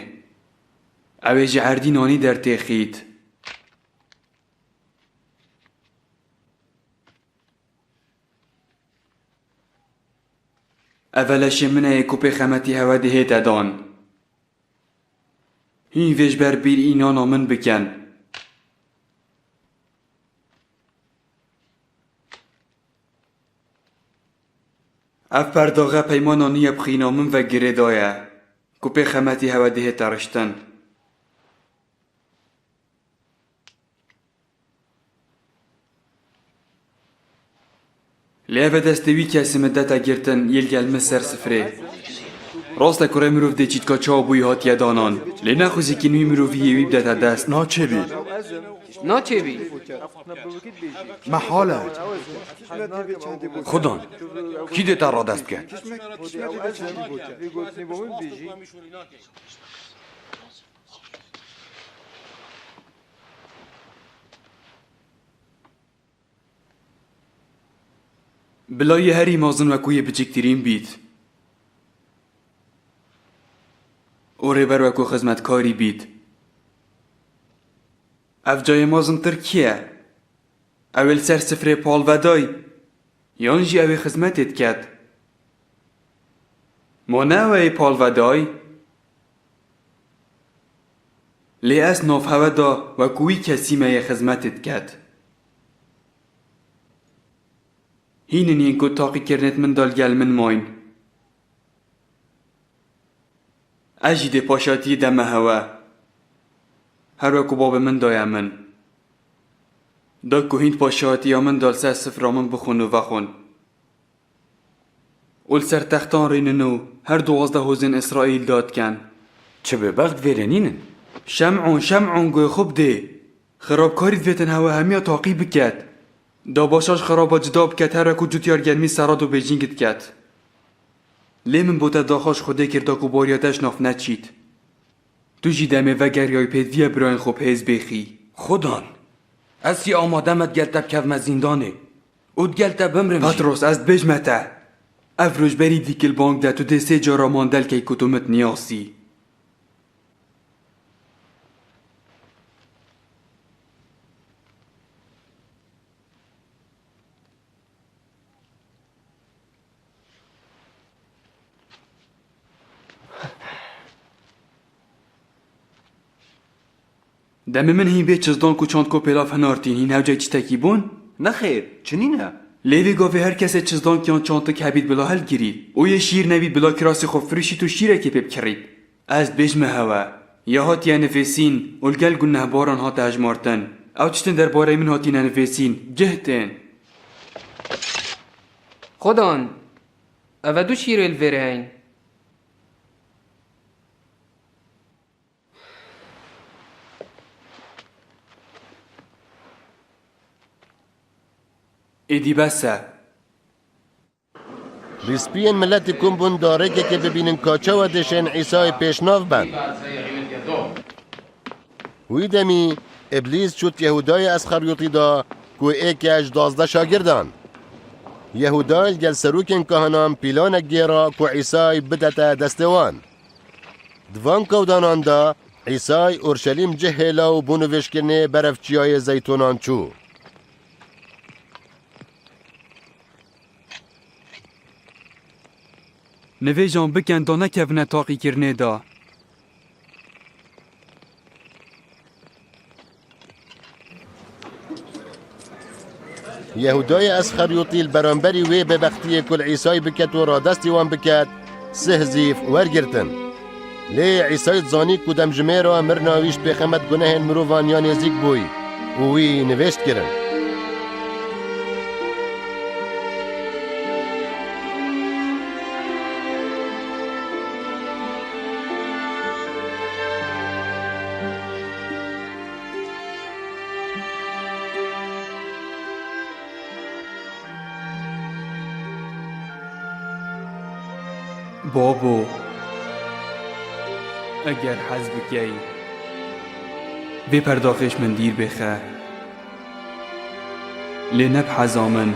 Ew ê ji erdî nanî dertêxît. Ev e leşê min e yê ku pê xemetî hewe dihête dan. Hîn vê ji ber bîr înana min bikin. Ev perdaxe peymana nû ye bi xîna min ve girêdaye, ku pê xemetî hewe dihête riştin. Lê ev e destê wî kesî min dete girtin, yê li gel min ser sifrê. Rast e kurê mirov dê çîtka çawa bûyî hatiye danan. Lê nexwizîkîn wî mirovî yê wî bidete dest. Naçêbî. Naçêbî. Mehal e. Xudan, kî dê te radest ke? Kişmek, kişmek dê çendî gote. Vê gotinê bo min bêjî. Bila yê herî mezin wekû yê biçiktirîn bît û rêber wekû xizmetkarî bît. Ev cayê mezintir kî ye? Ew ê li ser sifrê palve day, yan jî ew ê xizmetê diket? Ma ne ew ê palve day? Lê ez nav hewe da wekû wî kesî me yê xizmetê diket. Hîn in yên ku taqîkirinêt min da li gel min mayîn. Ez jî dê paşatiyê deme hewe. Her wekû babê min daye min. Da ku hîn paşatiya min da li ser sifra min bixwin û vexwin. Û li ser textan rînin û her duwazdeh hozên Îsraîl dad ken. Çi bêbext vêrê nînin? Şem'on, Şem'on, guhê xwe bidê. Xirabkarî divêtin hewe hemiya taqî biket. Da başa ji xiraba cida biket, her wekû cutiyar germî serad û bêjîng diket. Lê min bo te daxwaz ji Xwedê kir da ku bariya te ji nav neçît. Tu jî demê vegeriyayî pêdivî ye birayên xwe bi hêz bêxî. Xudan, ez jî amade me digel te bikevime zîndanê û digel te bimrim jî. Petros, ez dibêjime te, ev roj berî dîkil bang de tu dê sê cara mandel key ku tu min diniyasî. Demê min hîn bê çizdank û çantko pêlav hinartîn, hîn hewceyî tiştekî bûn? Nexêr, çi nîne. Lê vê gavê her kesê çizdank yan çantik hebît bila hilgirît û yê şîr nebît bila kirasê xwe firişît û şîrekê pê bikirît. Ez dibêjime hewe, ya hatiye nivîsîn û li gel gunehbaran hate hejmartin. Ew tiştên derbareyê min hatine nivîsîn, cih tên. Xudan, ev e du şîrê li vêrê heyn. Êdî bes e. Lîspiyên miletî kom bûn da rêkekê bibînin ka çawa dêşên Îsayê pêşnav ben. Wî demî Îblîs çût Yehûdayê Esxeryotî da ku êke ji duwazdeh şagirdan. Yehûda li gel serokên kahinan pîlanek gêra ku Îsay bidete destê wan. Di van kewdanan de Îsay Orşelîm cih hêla û bo nivêjkirinê berev Çiyayê Zeytûnan çû. Nivêjan bikin da nekevine taqîkirinê de. Yehûdayê Esxeryotî li beramberî wê bêbextiyê ku li Îsayî biket û radestî wan biket, sih zîv wergirtin. Lê Îsayî dizanî ku demjimêra mirina wî ji pêxemet gunehên mirovan ya nêzîk bûy û wî nivêşt kirin. Babo, eger hez bikey, vê perdaxê ji min dîr bêxe. Lê ne bi heza min,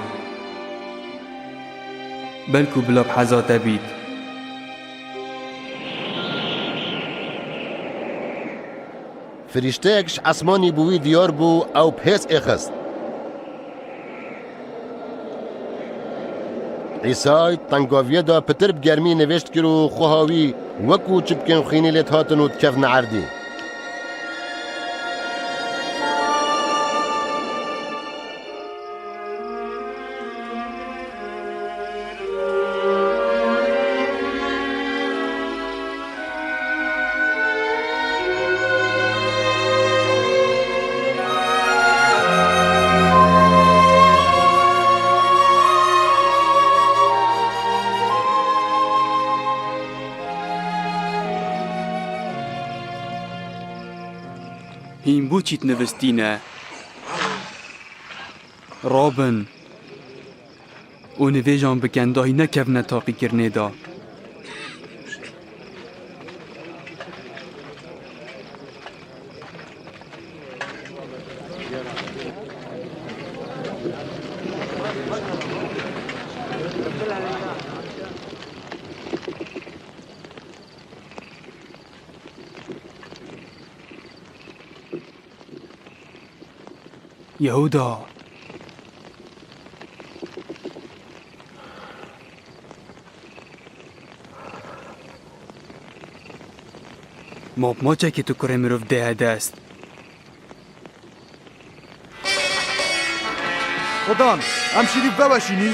belkû bila bi heza te bît. Firîşteyek ji esmanî bi wî diyar bû, ew bi hêz êxist. Îsay tengaviyê de pitir bi germî nivêşt kir û xweha wî wekû çipkên xwînî lê dihatin û dikevne erdî. Hîn bo çît nivistîne? Rabin û nivêjan bikin da hîn nekevine taqîkirinê de. Yehuda. Mop maçekî tu kurê mirov dêhe dest. Xudan, em şîrî veweşînîn.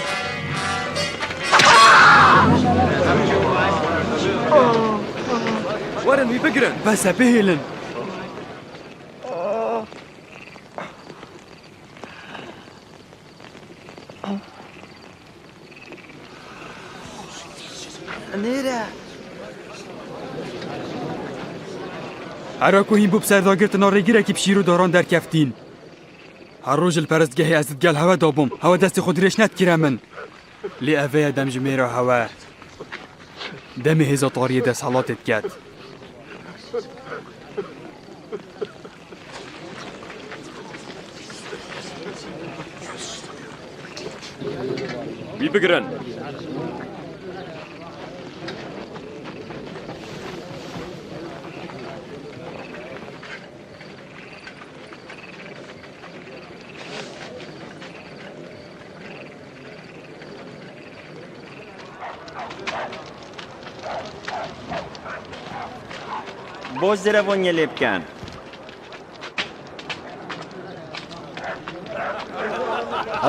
Werin wî bigirin. Bes e, bihêlin. Nêre? Hera ku hîn bû bi serdagirtina rêgirekî bi şîr û daran derkeftîn. Her roj li perestgehê ez digel hewe dabûm. Hewe destê xwe dirêj nedikire min. Lê ev ê ye demjimêra hewe. Demê hêza tariyê desthilatê diket. Wî bigirin. Boş zêrevaniyê lê bikin.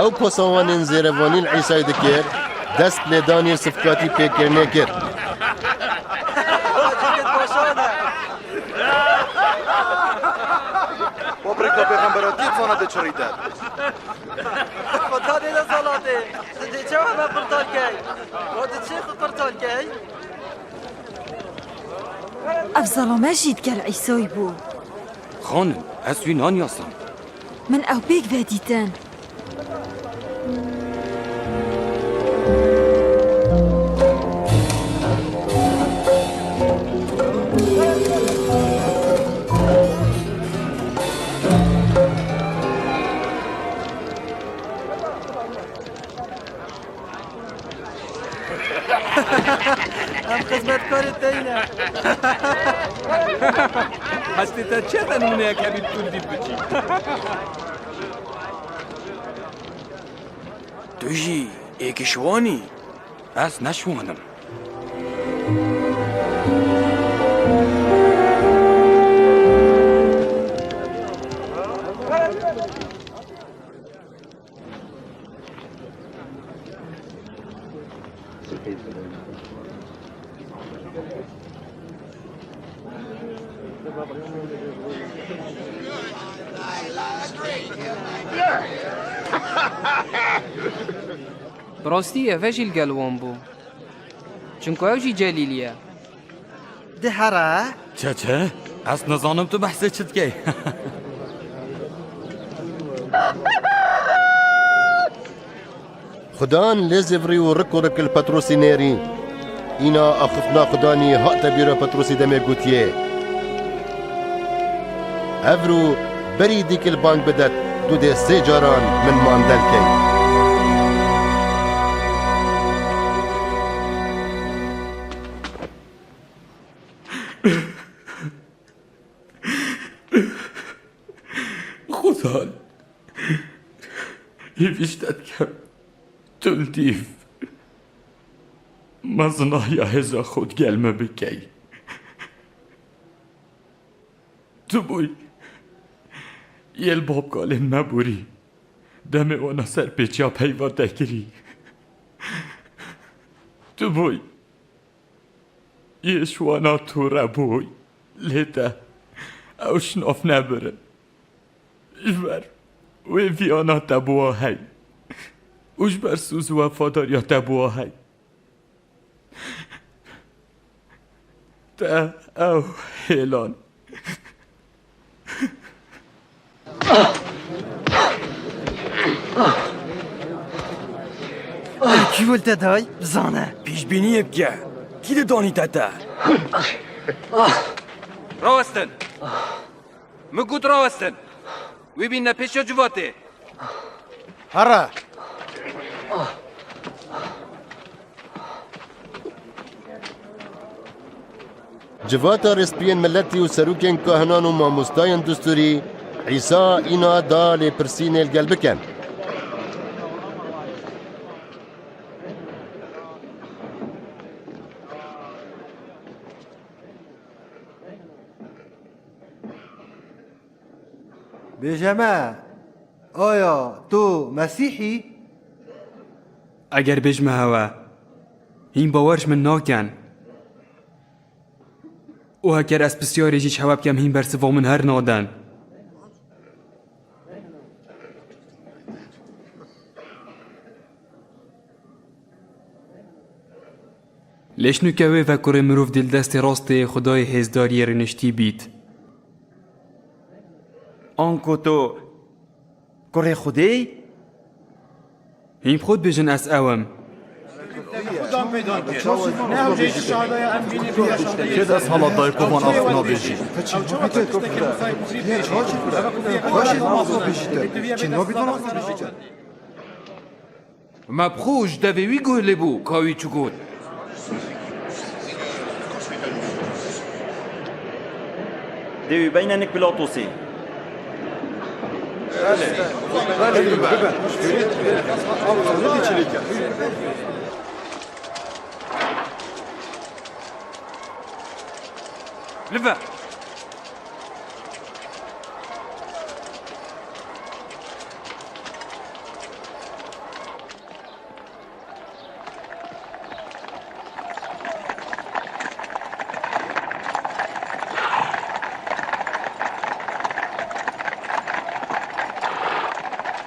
Ew pasawanên zêrevanî li Îsayê dikir, dest lê Daniel sifkatî pêkirinê kir. Fabrika pêxemberatiyê dizane dê çi rî de. Xuda dê desalatê. Tu dê çawa me qurtar key? Wa tu çê xwe qurtar key? Ev zelame jî digel Îsayî bû. Xanim, ez wî naniyasim. Min ew pêk ve dîtin. Em xizmetkarê te ne. Hestê te çi ye te nimûneyek hebî bi tundî biçî? Tu jî êkî şiwan î? Ez ne şiwan im. Bi rastî ev jî li gel wan bû. Çimku ew jî Celîlî ye. Di here. Çi, çi? Ez nizanim tu behsê çi dikey. Xudan lê zêvirî û rik û rik li Petrosî nêrî. Îna axiftina Xudanî hate bîra Petrosî demê gotiye, Evro berî dîkil bang bidet, tu dê sê caran min mandel key. Xudan, hîvîş te dikem, tu li dîv mezinahiya hêza xwe digel me bikey. Tu bûyî yê li babkalên me borî, demê wana ser pêçiya peyva te kirî. Tu bûyî yê ji wana tûre bûyî, lê te ew şinof nebirin. Ji ber wê viyana te bi wa hey û ji ber soz û wefadariya te bi wa hey. Te ew hêlan. Kî wil te day? Bizane. Pêşbîniyê bike. Kî didanî te te? Rawestin! Min got rawestin. Wê bînine pêşiya civatê. Here! Civata rêzpiyên miletî û serokên kahinan û mamostayên dusturî Îsa îna da lêpirsînê li gel bikin. Bêje me, aya tu Mesîh î? Eger bêjme hewe, hîn bawer ji min nakin. Û heger ez pisyarê jî ji hewe bikem, hîn bersiva min her nadin. Lê ji nûke wê ve kurê mirov dê li destê rastê Xwedayê hêzdariyê rêniştî bît. Anku tu kurê Xwedê yî? Hîn bi xwe dibêjin ez ew im. Kê dest hala dayik û van ev nabêjî? Me bi xwe ji devê wî guh lê bû, ka wî çi got. Dê wî beyne nik Pilatosê. Li ve.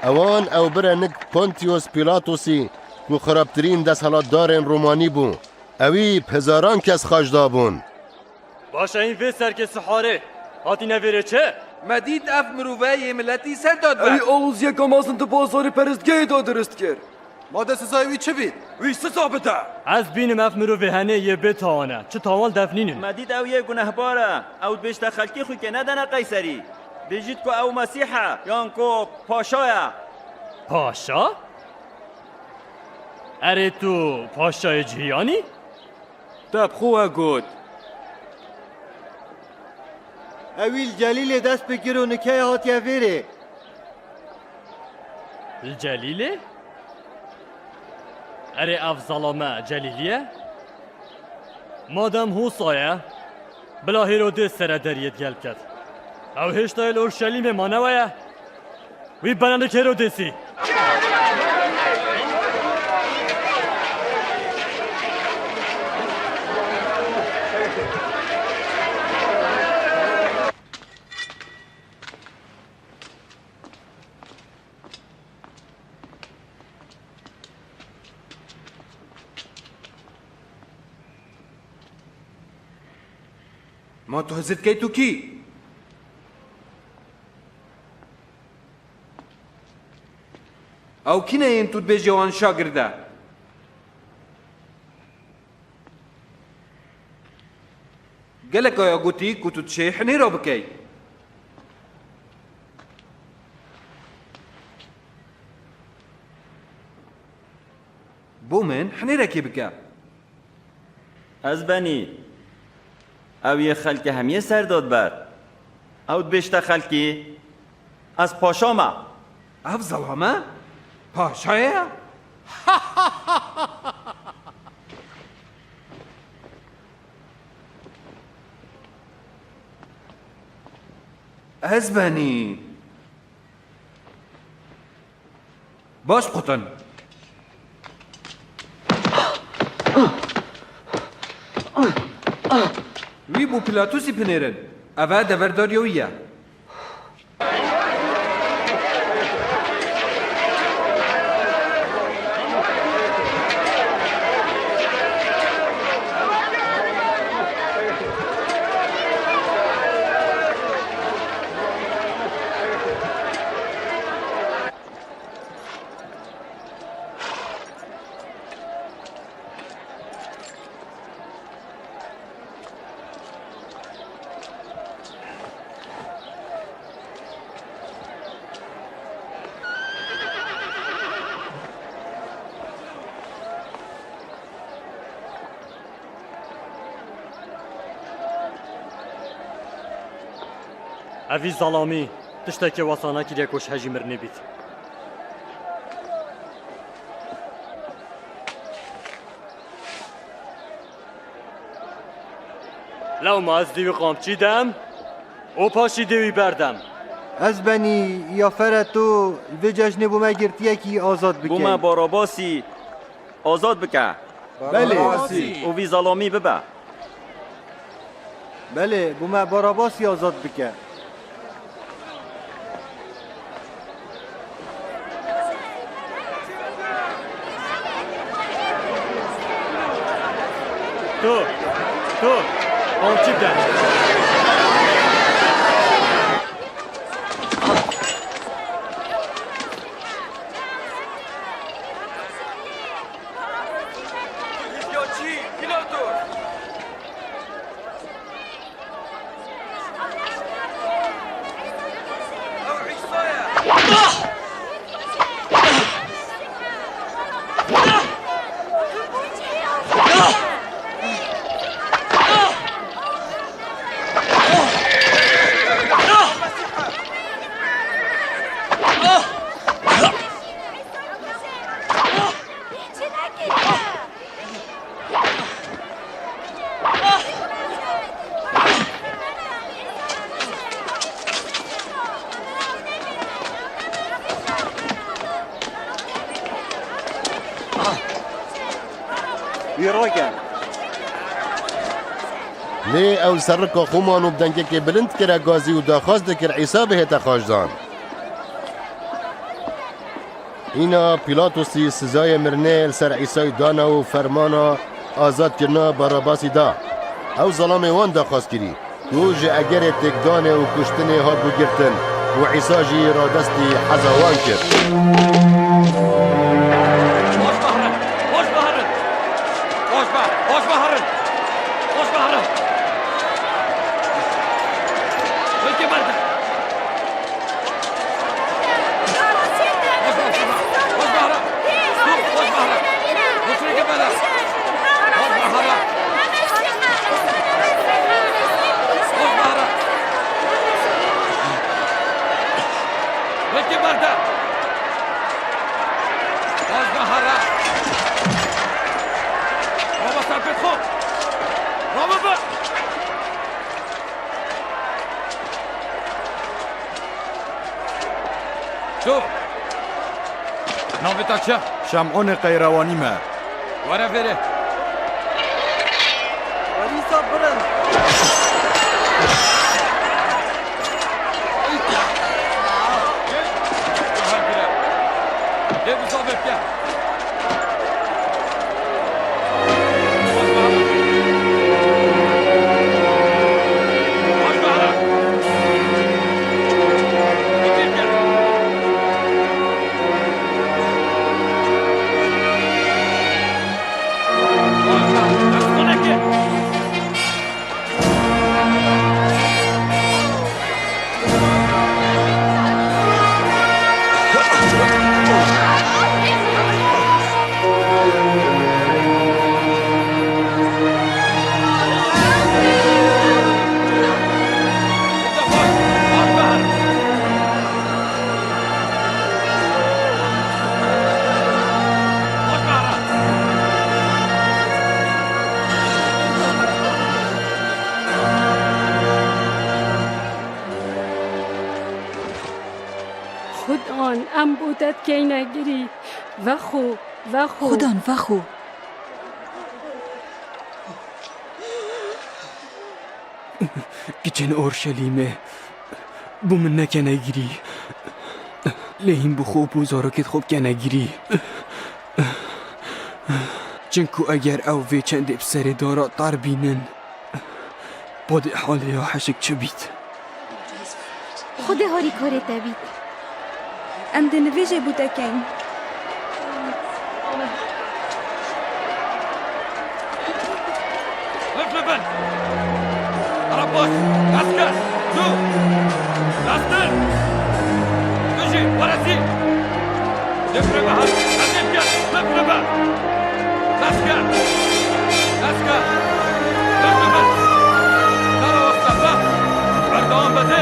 Ewan ew bire nik Pontius Pilatosî, ku xirabtirîn desthilatdarên Romanî bû. Ewî bi hezaran kes xaç dabûn. Baş e, hîn vê serkê siharê hatîne vêrê çi? Me dît ev mirove yê miletî ser da dibe. Ewî aloziyeka mezin di bazarê perestgehê de dirist kir. Ma de sizayê wî çi bît? Wî siza bide. Ez bînim ev mirovê henê yê bê tawan e. Çi tawan def nînin. Me dît ew yê gunehbar e. Ew dibêjte xelkê xwe ke nedene Qeyserî. Bêjît ku ew Mesîh e, yan ku paşa ye. Paşa? Erê tu paşayê cihî yanî? Te bi xwe we got. Ewî li Celîlê dest pê kir û nikeyê hatiye vêrê. Li Celîlê? Erê ev zelame Celîlî ye? Madem hosa ye, bila Hêrodês serederiyê digel biket. Ew hêşta yê li Urşelîmê mane weye. Wî bene nik Hêrodêsî. Ma tu hizir dikey tu kî? Ew kî ne yên tu dibêjî wan şagird e? Gelek aya gotî ku tu dişêy hinêra bikey. Bo min hinêrekê bike. Ez benî. Ew yê xelkê hemiyê ser da dibe. Ew dibêjte xelkî, ez paşa me. Ev zelame paşa ye? Ez benî. Baş qutin. Wî bo Pilatosî binêrin. Ev e deverdariya wî ye. Evî zalamî. Tiştekê wesa nekiriye ku ji hejî mirinê bît. Lewma ez dê wî qamçî dem û paşî dê wî berdem. Ez benî, ya fere tu li vê cejnê bo me girtiyekî azad bikey. Bo me Barabasî azad bike. Belê. Û vî zelamî bibe. Belê, bo me Barabasî azad bike. Tu, tu, qamçî de. Wî rake. Lê ew li ser rika xwe man û bi dengekê bilind dikire gazî û daxwaz dikir Îsa bihête xaçdan. Îna Pîlatosî sizayê mirinê li ser Îsayî dana û fermana azadkirina Barabasî da. Ew zelamê wan daxwaz kirî, ku ji egerê têkdanê û kuştinê hatibû girtin û Îsa jî radestî heza wan kir. Hoş baharın! Hoş baharın! Hoş ba-, hoş baharın! Hoş baharın! Peki, Marta! Ço! Navê te çi ye? Şem'onê Qeyrewanî me. Were vêrê. Werîsa birin. Dê bizavê bike. Xudan, em bo te dikeyne girî. Vexwe, vexwe. Xudan, vexwe. Kiçên Orşelîmê, bo min nekene girî. Lê hîn bo xwe û bo zarokêt xwe bikene girî. Çinku eger ew vê çendê bi serê dara tar bînin, padê halê ya hişk çi bît? Xwedê harîkarê te bît. Em dê nivêjê bo te keyn. Lif li bin! Ara baş! Dest ker! Zû! Dest kin! Tu jî, were zî! Lif li bin! Destê bike! Lif li bin! Dest ker! Dest ker! Lif li bin! Nara wasta, bas! Berdewam be dê!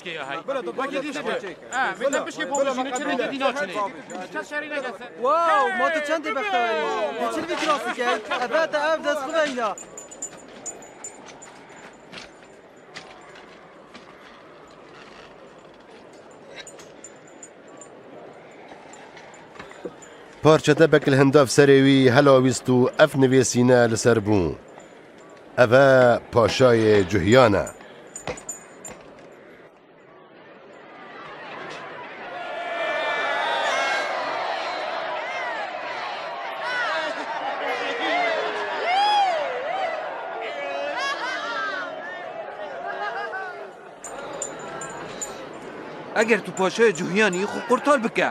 pişkê ya hey. Wekî dî şikê. Ha, min te pişkê polişîne çirê dî naçinê. Kes şerî negese. Wow, ma tu çendê bextewar î. Tu çil vî kirasî key. Eve te ev dest xwe veyna. Parçetebek li hindav serê wî helawîst û ev nivêsîne li ser bû: Ev e paşayê cuhiyan e. Eger tu paşayê cuhiyan î, xwe qurtal bike.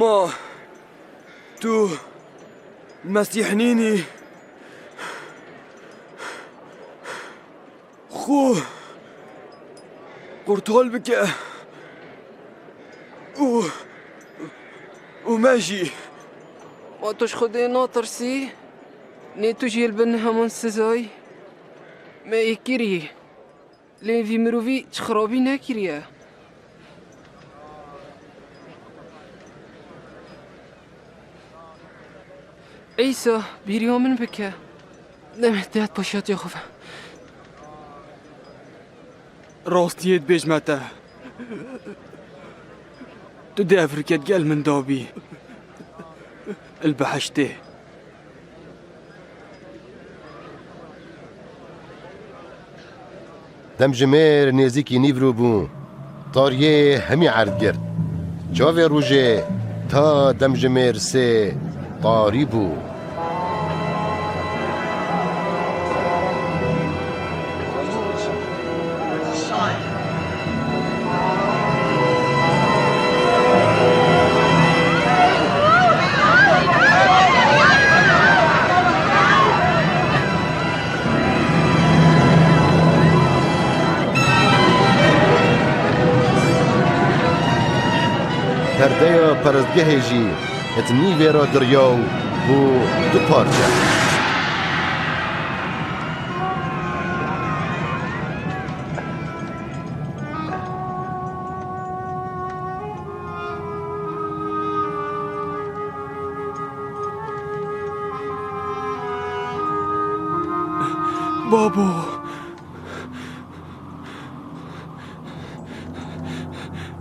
Ma tu Mesîh nînî? Xwe qurtal bike û, û me jî. Ma tu ji Xwedê natirsî? Nê tu jî li bin heman sizayî? Me yê kirî. Lê vî mirovî çi xirabî nekiriye. Îsa, bîriya min bike. Demê te yat paşatiya xwe ve. Rastiyê dibêjme te. Tu dê ev rike digel min dabî. Li behiştê. Demjimêr nêzîkî nîvro bû. Tariyê hemî erd girt. Çavê rojê ta demjimêr sê tarî bû. Perdeya perestgehê jî di nîvê re diriya û bû du parçe. Babo,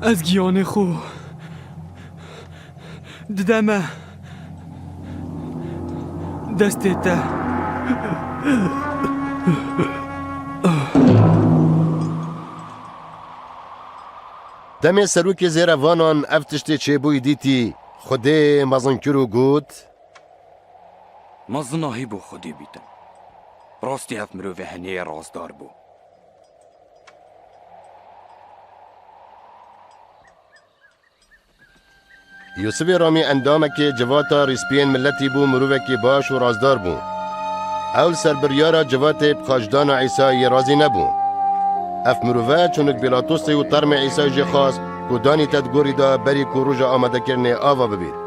ez giyanê xwe dideme destê te. Demê serokê zêrevanan ev tiştê çêbûyî dîtî, Xwedê mezin kir û got: Mezin ahî bû Xwedê bîtin. Rastî ev mirovê henê razdar bû. Yûsifê Ramî endamekê civata rîspiyên miletî bû, mirovekî baş û razdar bû. Ew li ser biryara civatê bi xaçdana Îsayê razî nebû. Ev mirove çûnik Pîlatosê û termê Îsayê jê xwest ku danî te di gorî de berî ku roja amadekirinê ava bibît.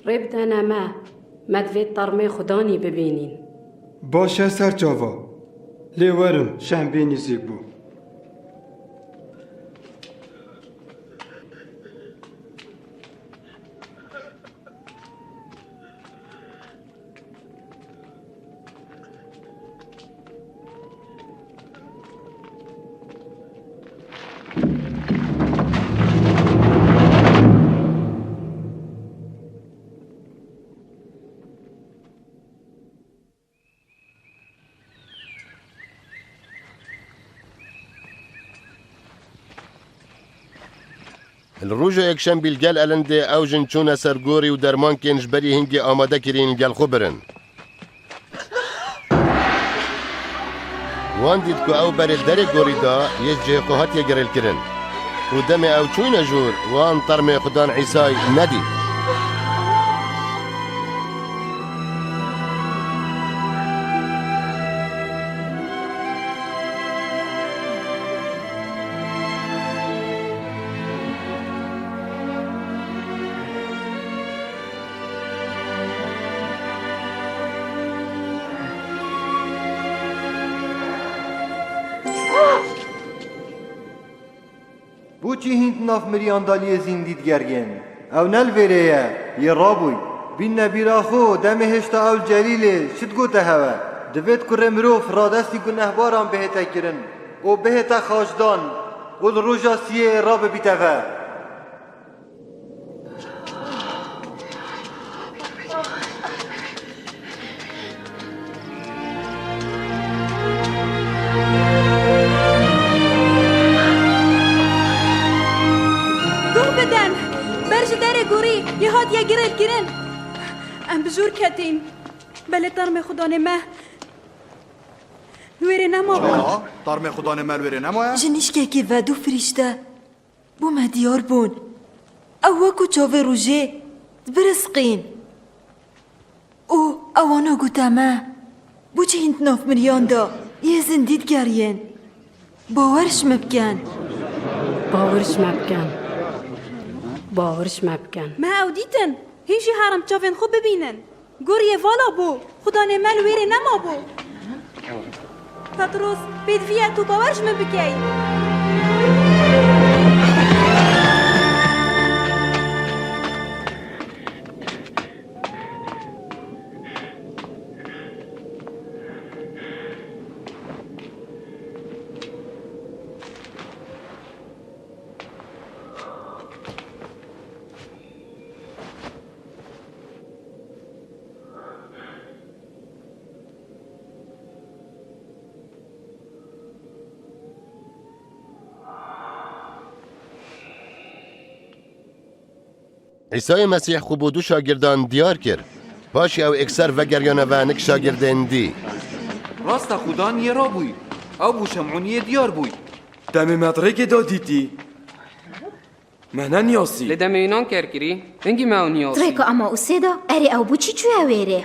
Rê bidene me, me divê termê Xudanî bibînîn. Baş e serçava, lê werin, şembê nîzîk bû. Li roja yekşembî li gel elindê ew jin çûne ser gorî û dermankên ji berî hingê amade kirîn li gel xwe birin. Wan dît ku ew berê derê gorî da yê ji cihê xwe hatiye girêlkirin û demê ew çûyne jûr, wan termê Xudan Îsay nedît. Boçî hîn di nav miriyan de li yê zîndî digeriyên? Ew ne li vêrê ye, yê rabûy. Bîne bîra xwe, demê hêşta ew li Celîlê şit gote hewe. Divêt kurê mirov radestî gunehbaran bihête kirin û bihête xaçdan û li roja siyê rabibîte ve. Guh bidin! Ber ji derê gorî yê hatiye girêdkirin. Em bi jor ketîn. Belê termê Xudanê me li wêrê nemabû. Çawa? Termê Xudanê me li wêrê nemaye? Ji nişkekî ve du firîşte bo me diyar bûn. Ew wekû çavê rojê dibirisqîn. Û ewana gote me, bo çi hîn di nav miriyan de yê zindî digeriyên? Bawer ji me bikin. Bawer ji me bikin. Bawer ji me bikin. Me ew dîtin. Hîn jî herin çavên xwe bibînin. Goriyê vala bû. Xudanê me li wêrê nemabû. Petros, pêdivî ye tu bawer ji min bikey. Îsayê Mesîh xwe bo du şagirdan diyar kir. Paşê ew êkser vegeriyane ve hinek şagirdên dî. Rast e, Xudan yê rabûy. Ew bo Şem'ûniyê diyar bûy. Demê me di rêkê de dîtî. Me neniyasî. Lê demê wî nan ker kirî, hingî me ew niyasî. Di rêka Emausê de, erê ew bo çi çûye wêrê?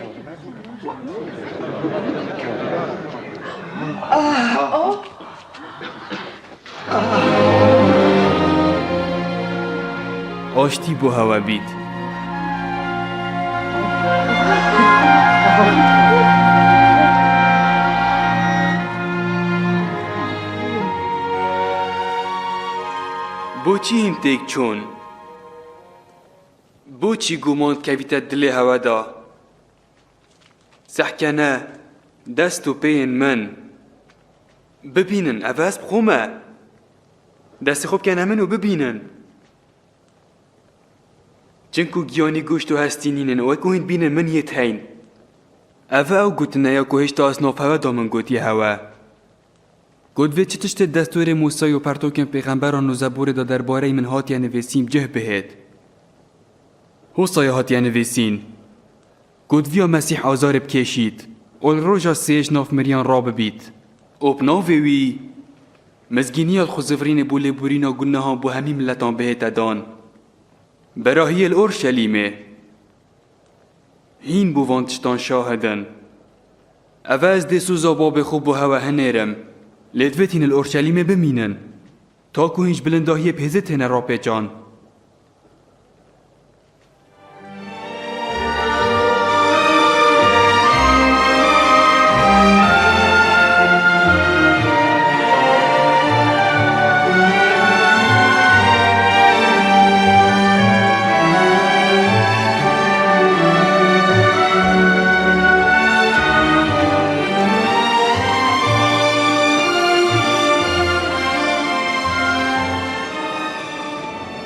Aştî bo hewe bît. Bo çi hîn têk çûn? Bo çi guman dikevîte dilê hewe de? Sehkene dest û pêyên min. Bibînin, ev ez bi xwe me. Destê xwe bikene min û bibînin. Çinku giyanî goşt û hestî nînin û wekû hîn bînin min yê teyn. Ev e ew gotine ya ku hêşta ez nav hewe de min gotiye hewe. Ku divê çi tiştê destûrê Mûsayê û pertokên pêxemberan û Zeborê de derbareyî min hatiye nivîsîn bi cih bihêt. Hosaya hatiye nivîsîn. Ku diviya Mesîh azarê bikêşît û li roja sêyê ji nav miriyan rabibît. Û bi navê wî mizgîniya li xwe zivirînê bo lêborîna gunehan bo hemî miletan bihête dan. Berahiyê li Orşelîmê. Hîn bo van tiştan şahid in. Ev e ez dê soza babê xwe bo hewe hinêrim. Lê divêt hîn li Orşelîmê bimînin. Ta ku hîn ji bilindahiyê bi hêzê têne rapêçan.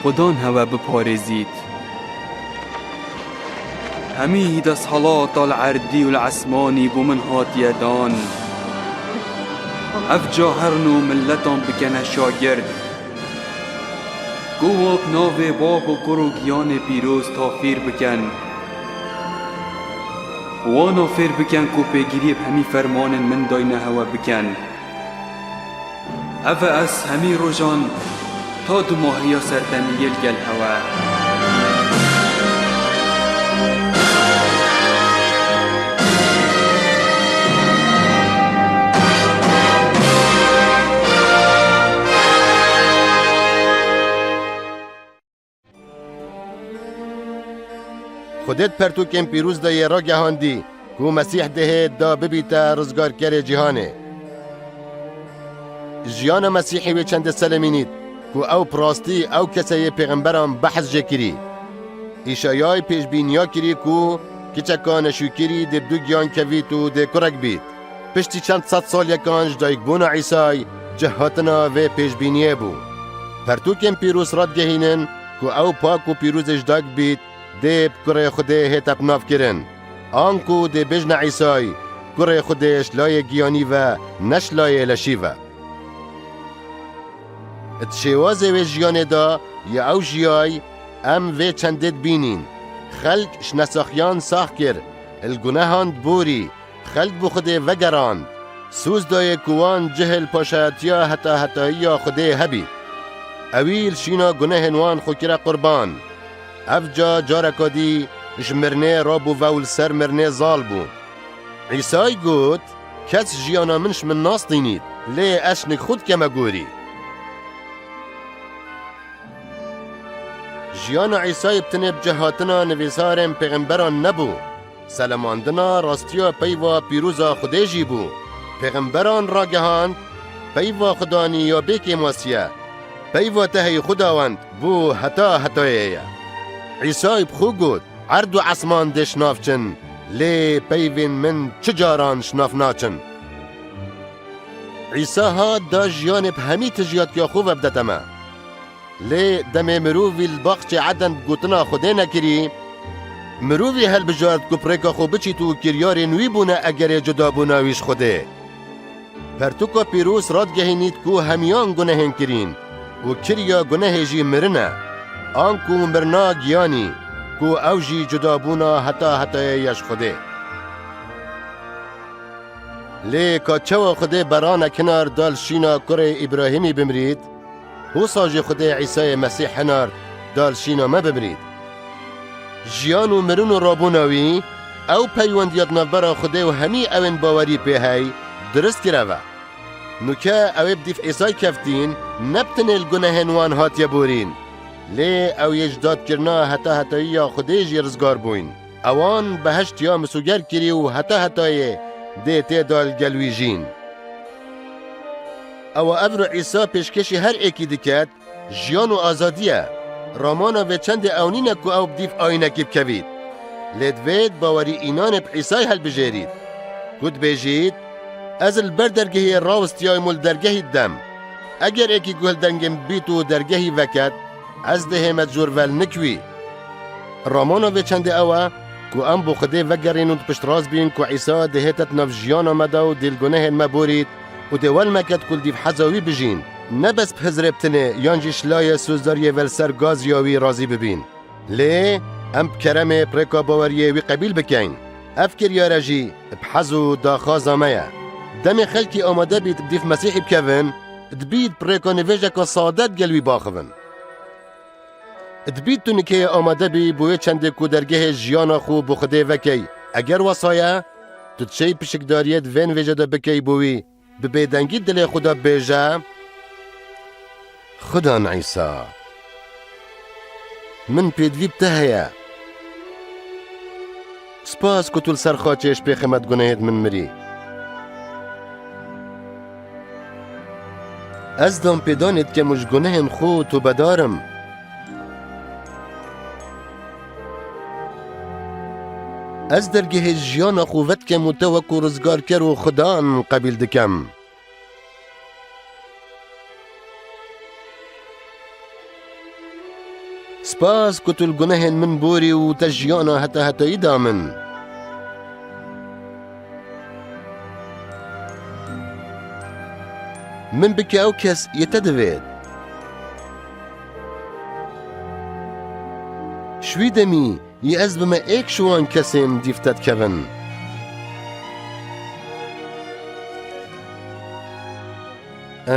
Xudan hewe biparêzît. Hemî desthelata li erdî û li esmanî bo min hatiye dan. Ev ca herin û miletan bikene şagird. Ku wan bi navê Bab û Kur û Giyanê Pîroz tafîr bikin. Wana fêr bikin ku pêgiriyê bi hemî fermanên min dayne hewe bikin. Ev e ez hemî rojan ta dumahiya sertemiyê li gel hewe. Xwedê di pertûkên pîroz de yê ragihandî ku Mesîh dihê da bibîte rizgarkerê cîhanê. Jiyana Mesîhê wê çendê selemînît ku ew bi rastî ew kese yê pêxemberan behs jê kirî. Îşayay pêşbîniya kirî ku kiçeka neşûkirî dê bi du giyan kevît û dê kurek bît. Piştî çend sed salyekan ji dayikbûna Îsay cih hatina vê pêşbîniyê bû. Pertûkên pîroz radgehînin ku ew pak û pîroz ê ji dayik bît, dê bi kurê Xwedê hête bi nav kirin. Anku dê bêjne Îsay, kurê Xwedê ji layê giyanî ve, ne ji layê leşî ve. Di şêwazê wê jiyanê de ya ew jiyay, em vê çendê dibînîn. Xelk ji nesaxiyan sax kir, li gunehan diborî, xelk bo Xwedê vegerand. Soz dayê ku wan cih li paşayetiya heta hetayiya Xwedê hebît. Ewî li şîna gunehên wan xwe kire qurban. Ev ca careka dî ji mirinê rabû ve û li ser mirinê zal bû. Îsay got, kes jiyana min ji min nastînît, lê ez şinik xwe dikeme gorî. Jiyana Îsayê bi tenê bi cih hatina nivîsarên pêxemberan nebû. Selemandina rastiya peyva pîroza Xwedê jî bû. Pêxemberan ragehand, peyva Xudanî ya bê kêmasî ye. Peyva te hey Xwedawend bo heta hetayê ye. Îsay bi xwe got, erd û esman dê şinavçin, lê peyvên min çi caran şinav naçin. Îsa hat da jiyanê bi hemî tijiyatiya xwe ve bidete me. Lê demê mirovî li baxçê Eden bi gotina Xwedê nekirî, mirovî helbijart ku bi rêka xwe biçît û kiryarên wî bûne egerê cudabûna wî ji Xwedê. Pertûka pîroz radgehînît ku hemiyan gunehên kirîn û kiriya gunehê jî mirin e, anku mirina giyanî, ku ew jî cudabûna heta hetayê ye ji Xwedê. Lê ka çawa Xwedê berane kinar da li şîna kurê Îbrahîmî bimirît, wisa jî Xwedê Îsayê Mesîh hinard da li şîna me bimirît. Jiyan û mirin û rabûna wî, ew peywendiya di navbera Xwedê û hemî ewên bawerî pê hey, dirist kire ve. Nûke ew ê bi dîf Îsay keftîn, ne bi tenê li gunehên wan hatiye borîn, lê ew yê ji dadkirina heta hetayî ya Xwedê jî rizgar bûyn. Ewan behişt ya misoger kirî û heta hetayê dê tê de li gel wî jîn. Ewa evro Îsa pêşkêşî her êkî diket, jiyan û azadî ye. Ramana vê çendê ew nîne ku ew bi dîf ayînekî bikevît. Lê divêt bawerî înanê bi Îsay helbijêrît. Ku dibêjît, ez li ber dergehê rawistiyayim û li dergehî didem. Eger êkî guh li dengê min bît û dergehî veket, ez dê hême jor ve li nik wî. Ramona vê çendê ew e ku em bo Xwedê vegerîn û di piştrast bîn ku Îsa dihête di nav jiyana me de û dê li gunehên me borît û dê welmeket ku li dîv heza wî bijîn. Ne bes bi hizrê bi tinê yan jî şilayê sozdariyê ve li ser gaziya wî razî bibîn. Lê em bi keremê bi rêka baweriyê wî qebîl bikeyn. Ev kiryare jî bi hez û daxwaza me ye. Demê xelkî amade bît bi dîv Mesîhî bikevin, dibît bi rêka nivêjeka sade digel wî baxivin. Dibît tu nikeyê amade bî bo wê çendê ku dergehê jiyana xwe bo Xwedê vekey. Eger wesa ye, tu dişêy pişikdariyê di vê nivêje de bikey bo wî, bi bêdengî dilê xwe de bêje, Xudan Îsa, min pêdivî bi te heye. Spas ku tu li ser xaçê ji pêxê me di gunehêt min mirî. Ez danpêdanê dikem û ji gunehên xwe tobedar im. Ez dergehê jiyana xwe vedikem û te wekû rizgarker û Xudan qebîl dikem. Spas ku tu li gunehên min borî û te jiyana heta hetayî da min. Min bike ew kes yê te divêt. Ji wî demî yê ez bime êk ji wan kesên dîv te dikevin.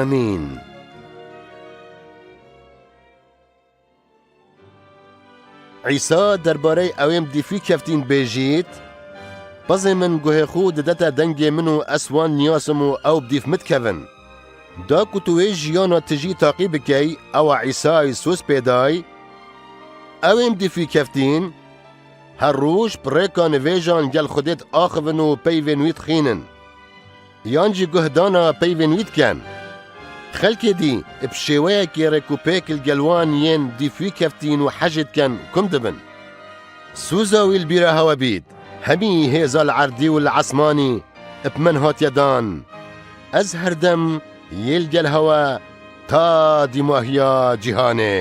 Amîn. Îsa derbarey ewên bi dîf wî keftîn bêjît, Pezê min guhê xwe didete dengê min û ez wan niyasim û ew bi dîf min dikevin. Da ku tu wê jiyana tijî taqî bikey, ewa Îsay soz pê day, ewên bi dîf wî keftîn, her roj bi rêka nivêjan gel Xwedê diaxivin û peyvên wî dixînin. Yan jî guhdana peyvên wî dikin. Xelkê dî bi şêweyekê rêkûpêk li gel wan yên dîf wî keftîn û hejê dikin kum dibin. Sûza wî li bîra hewe bît, hemî hêza li erdî û li esmanî bi min hatiye dan. Ez herdem yê li gel hewe ta dîmahiya cîhanê.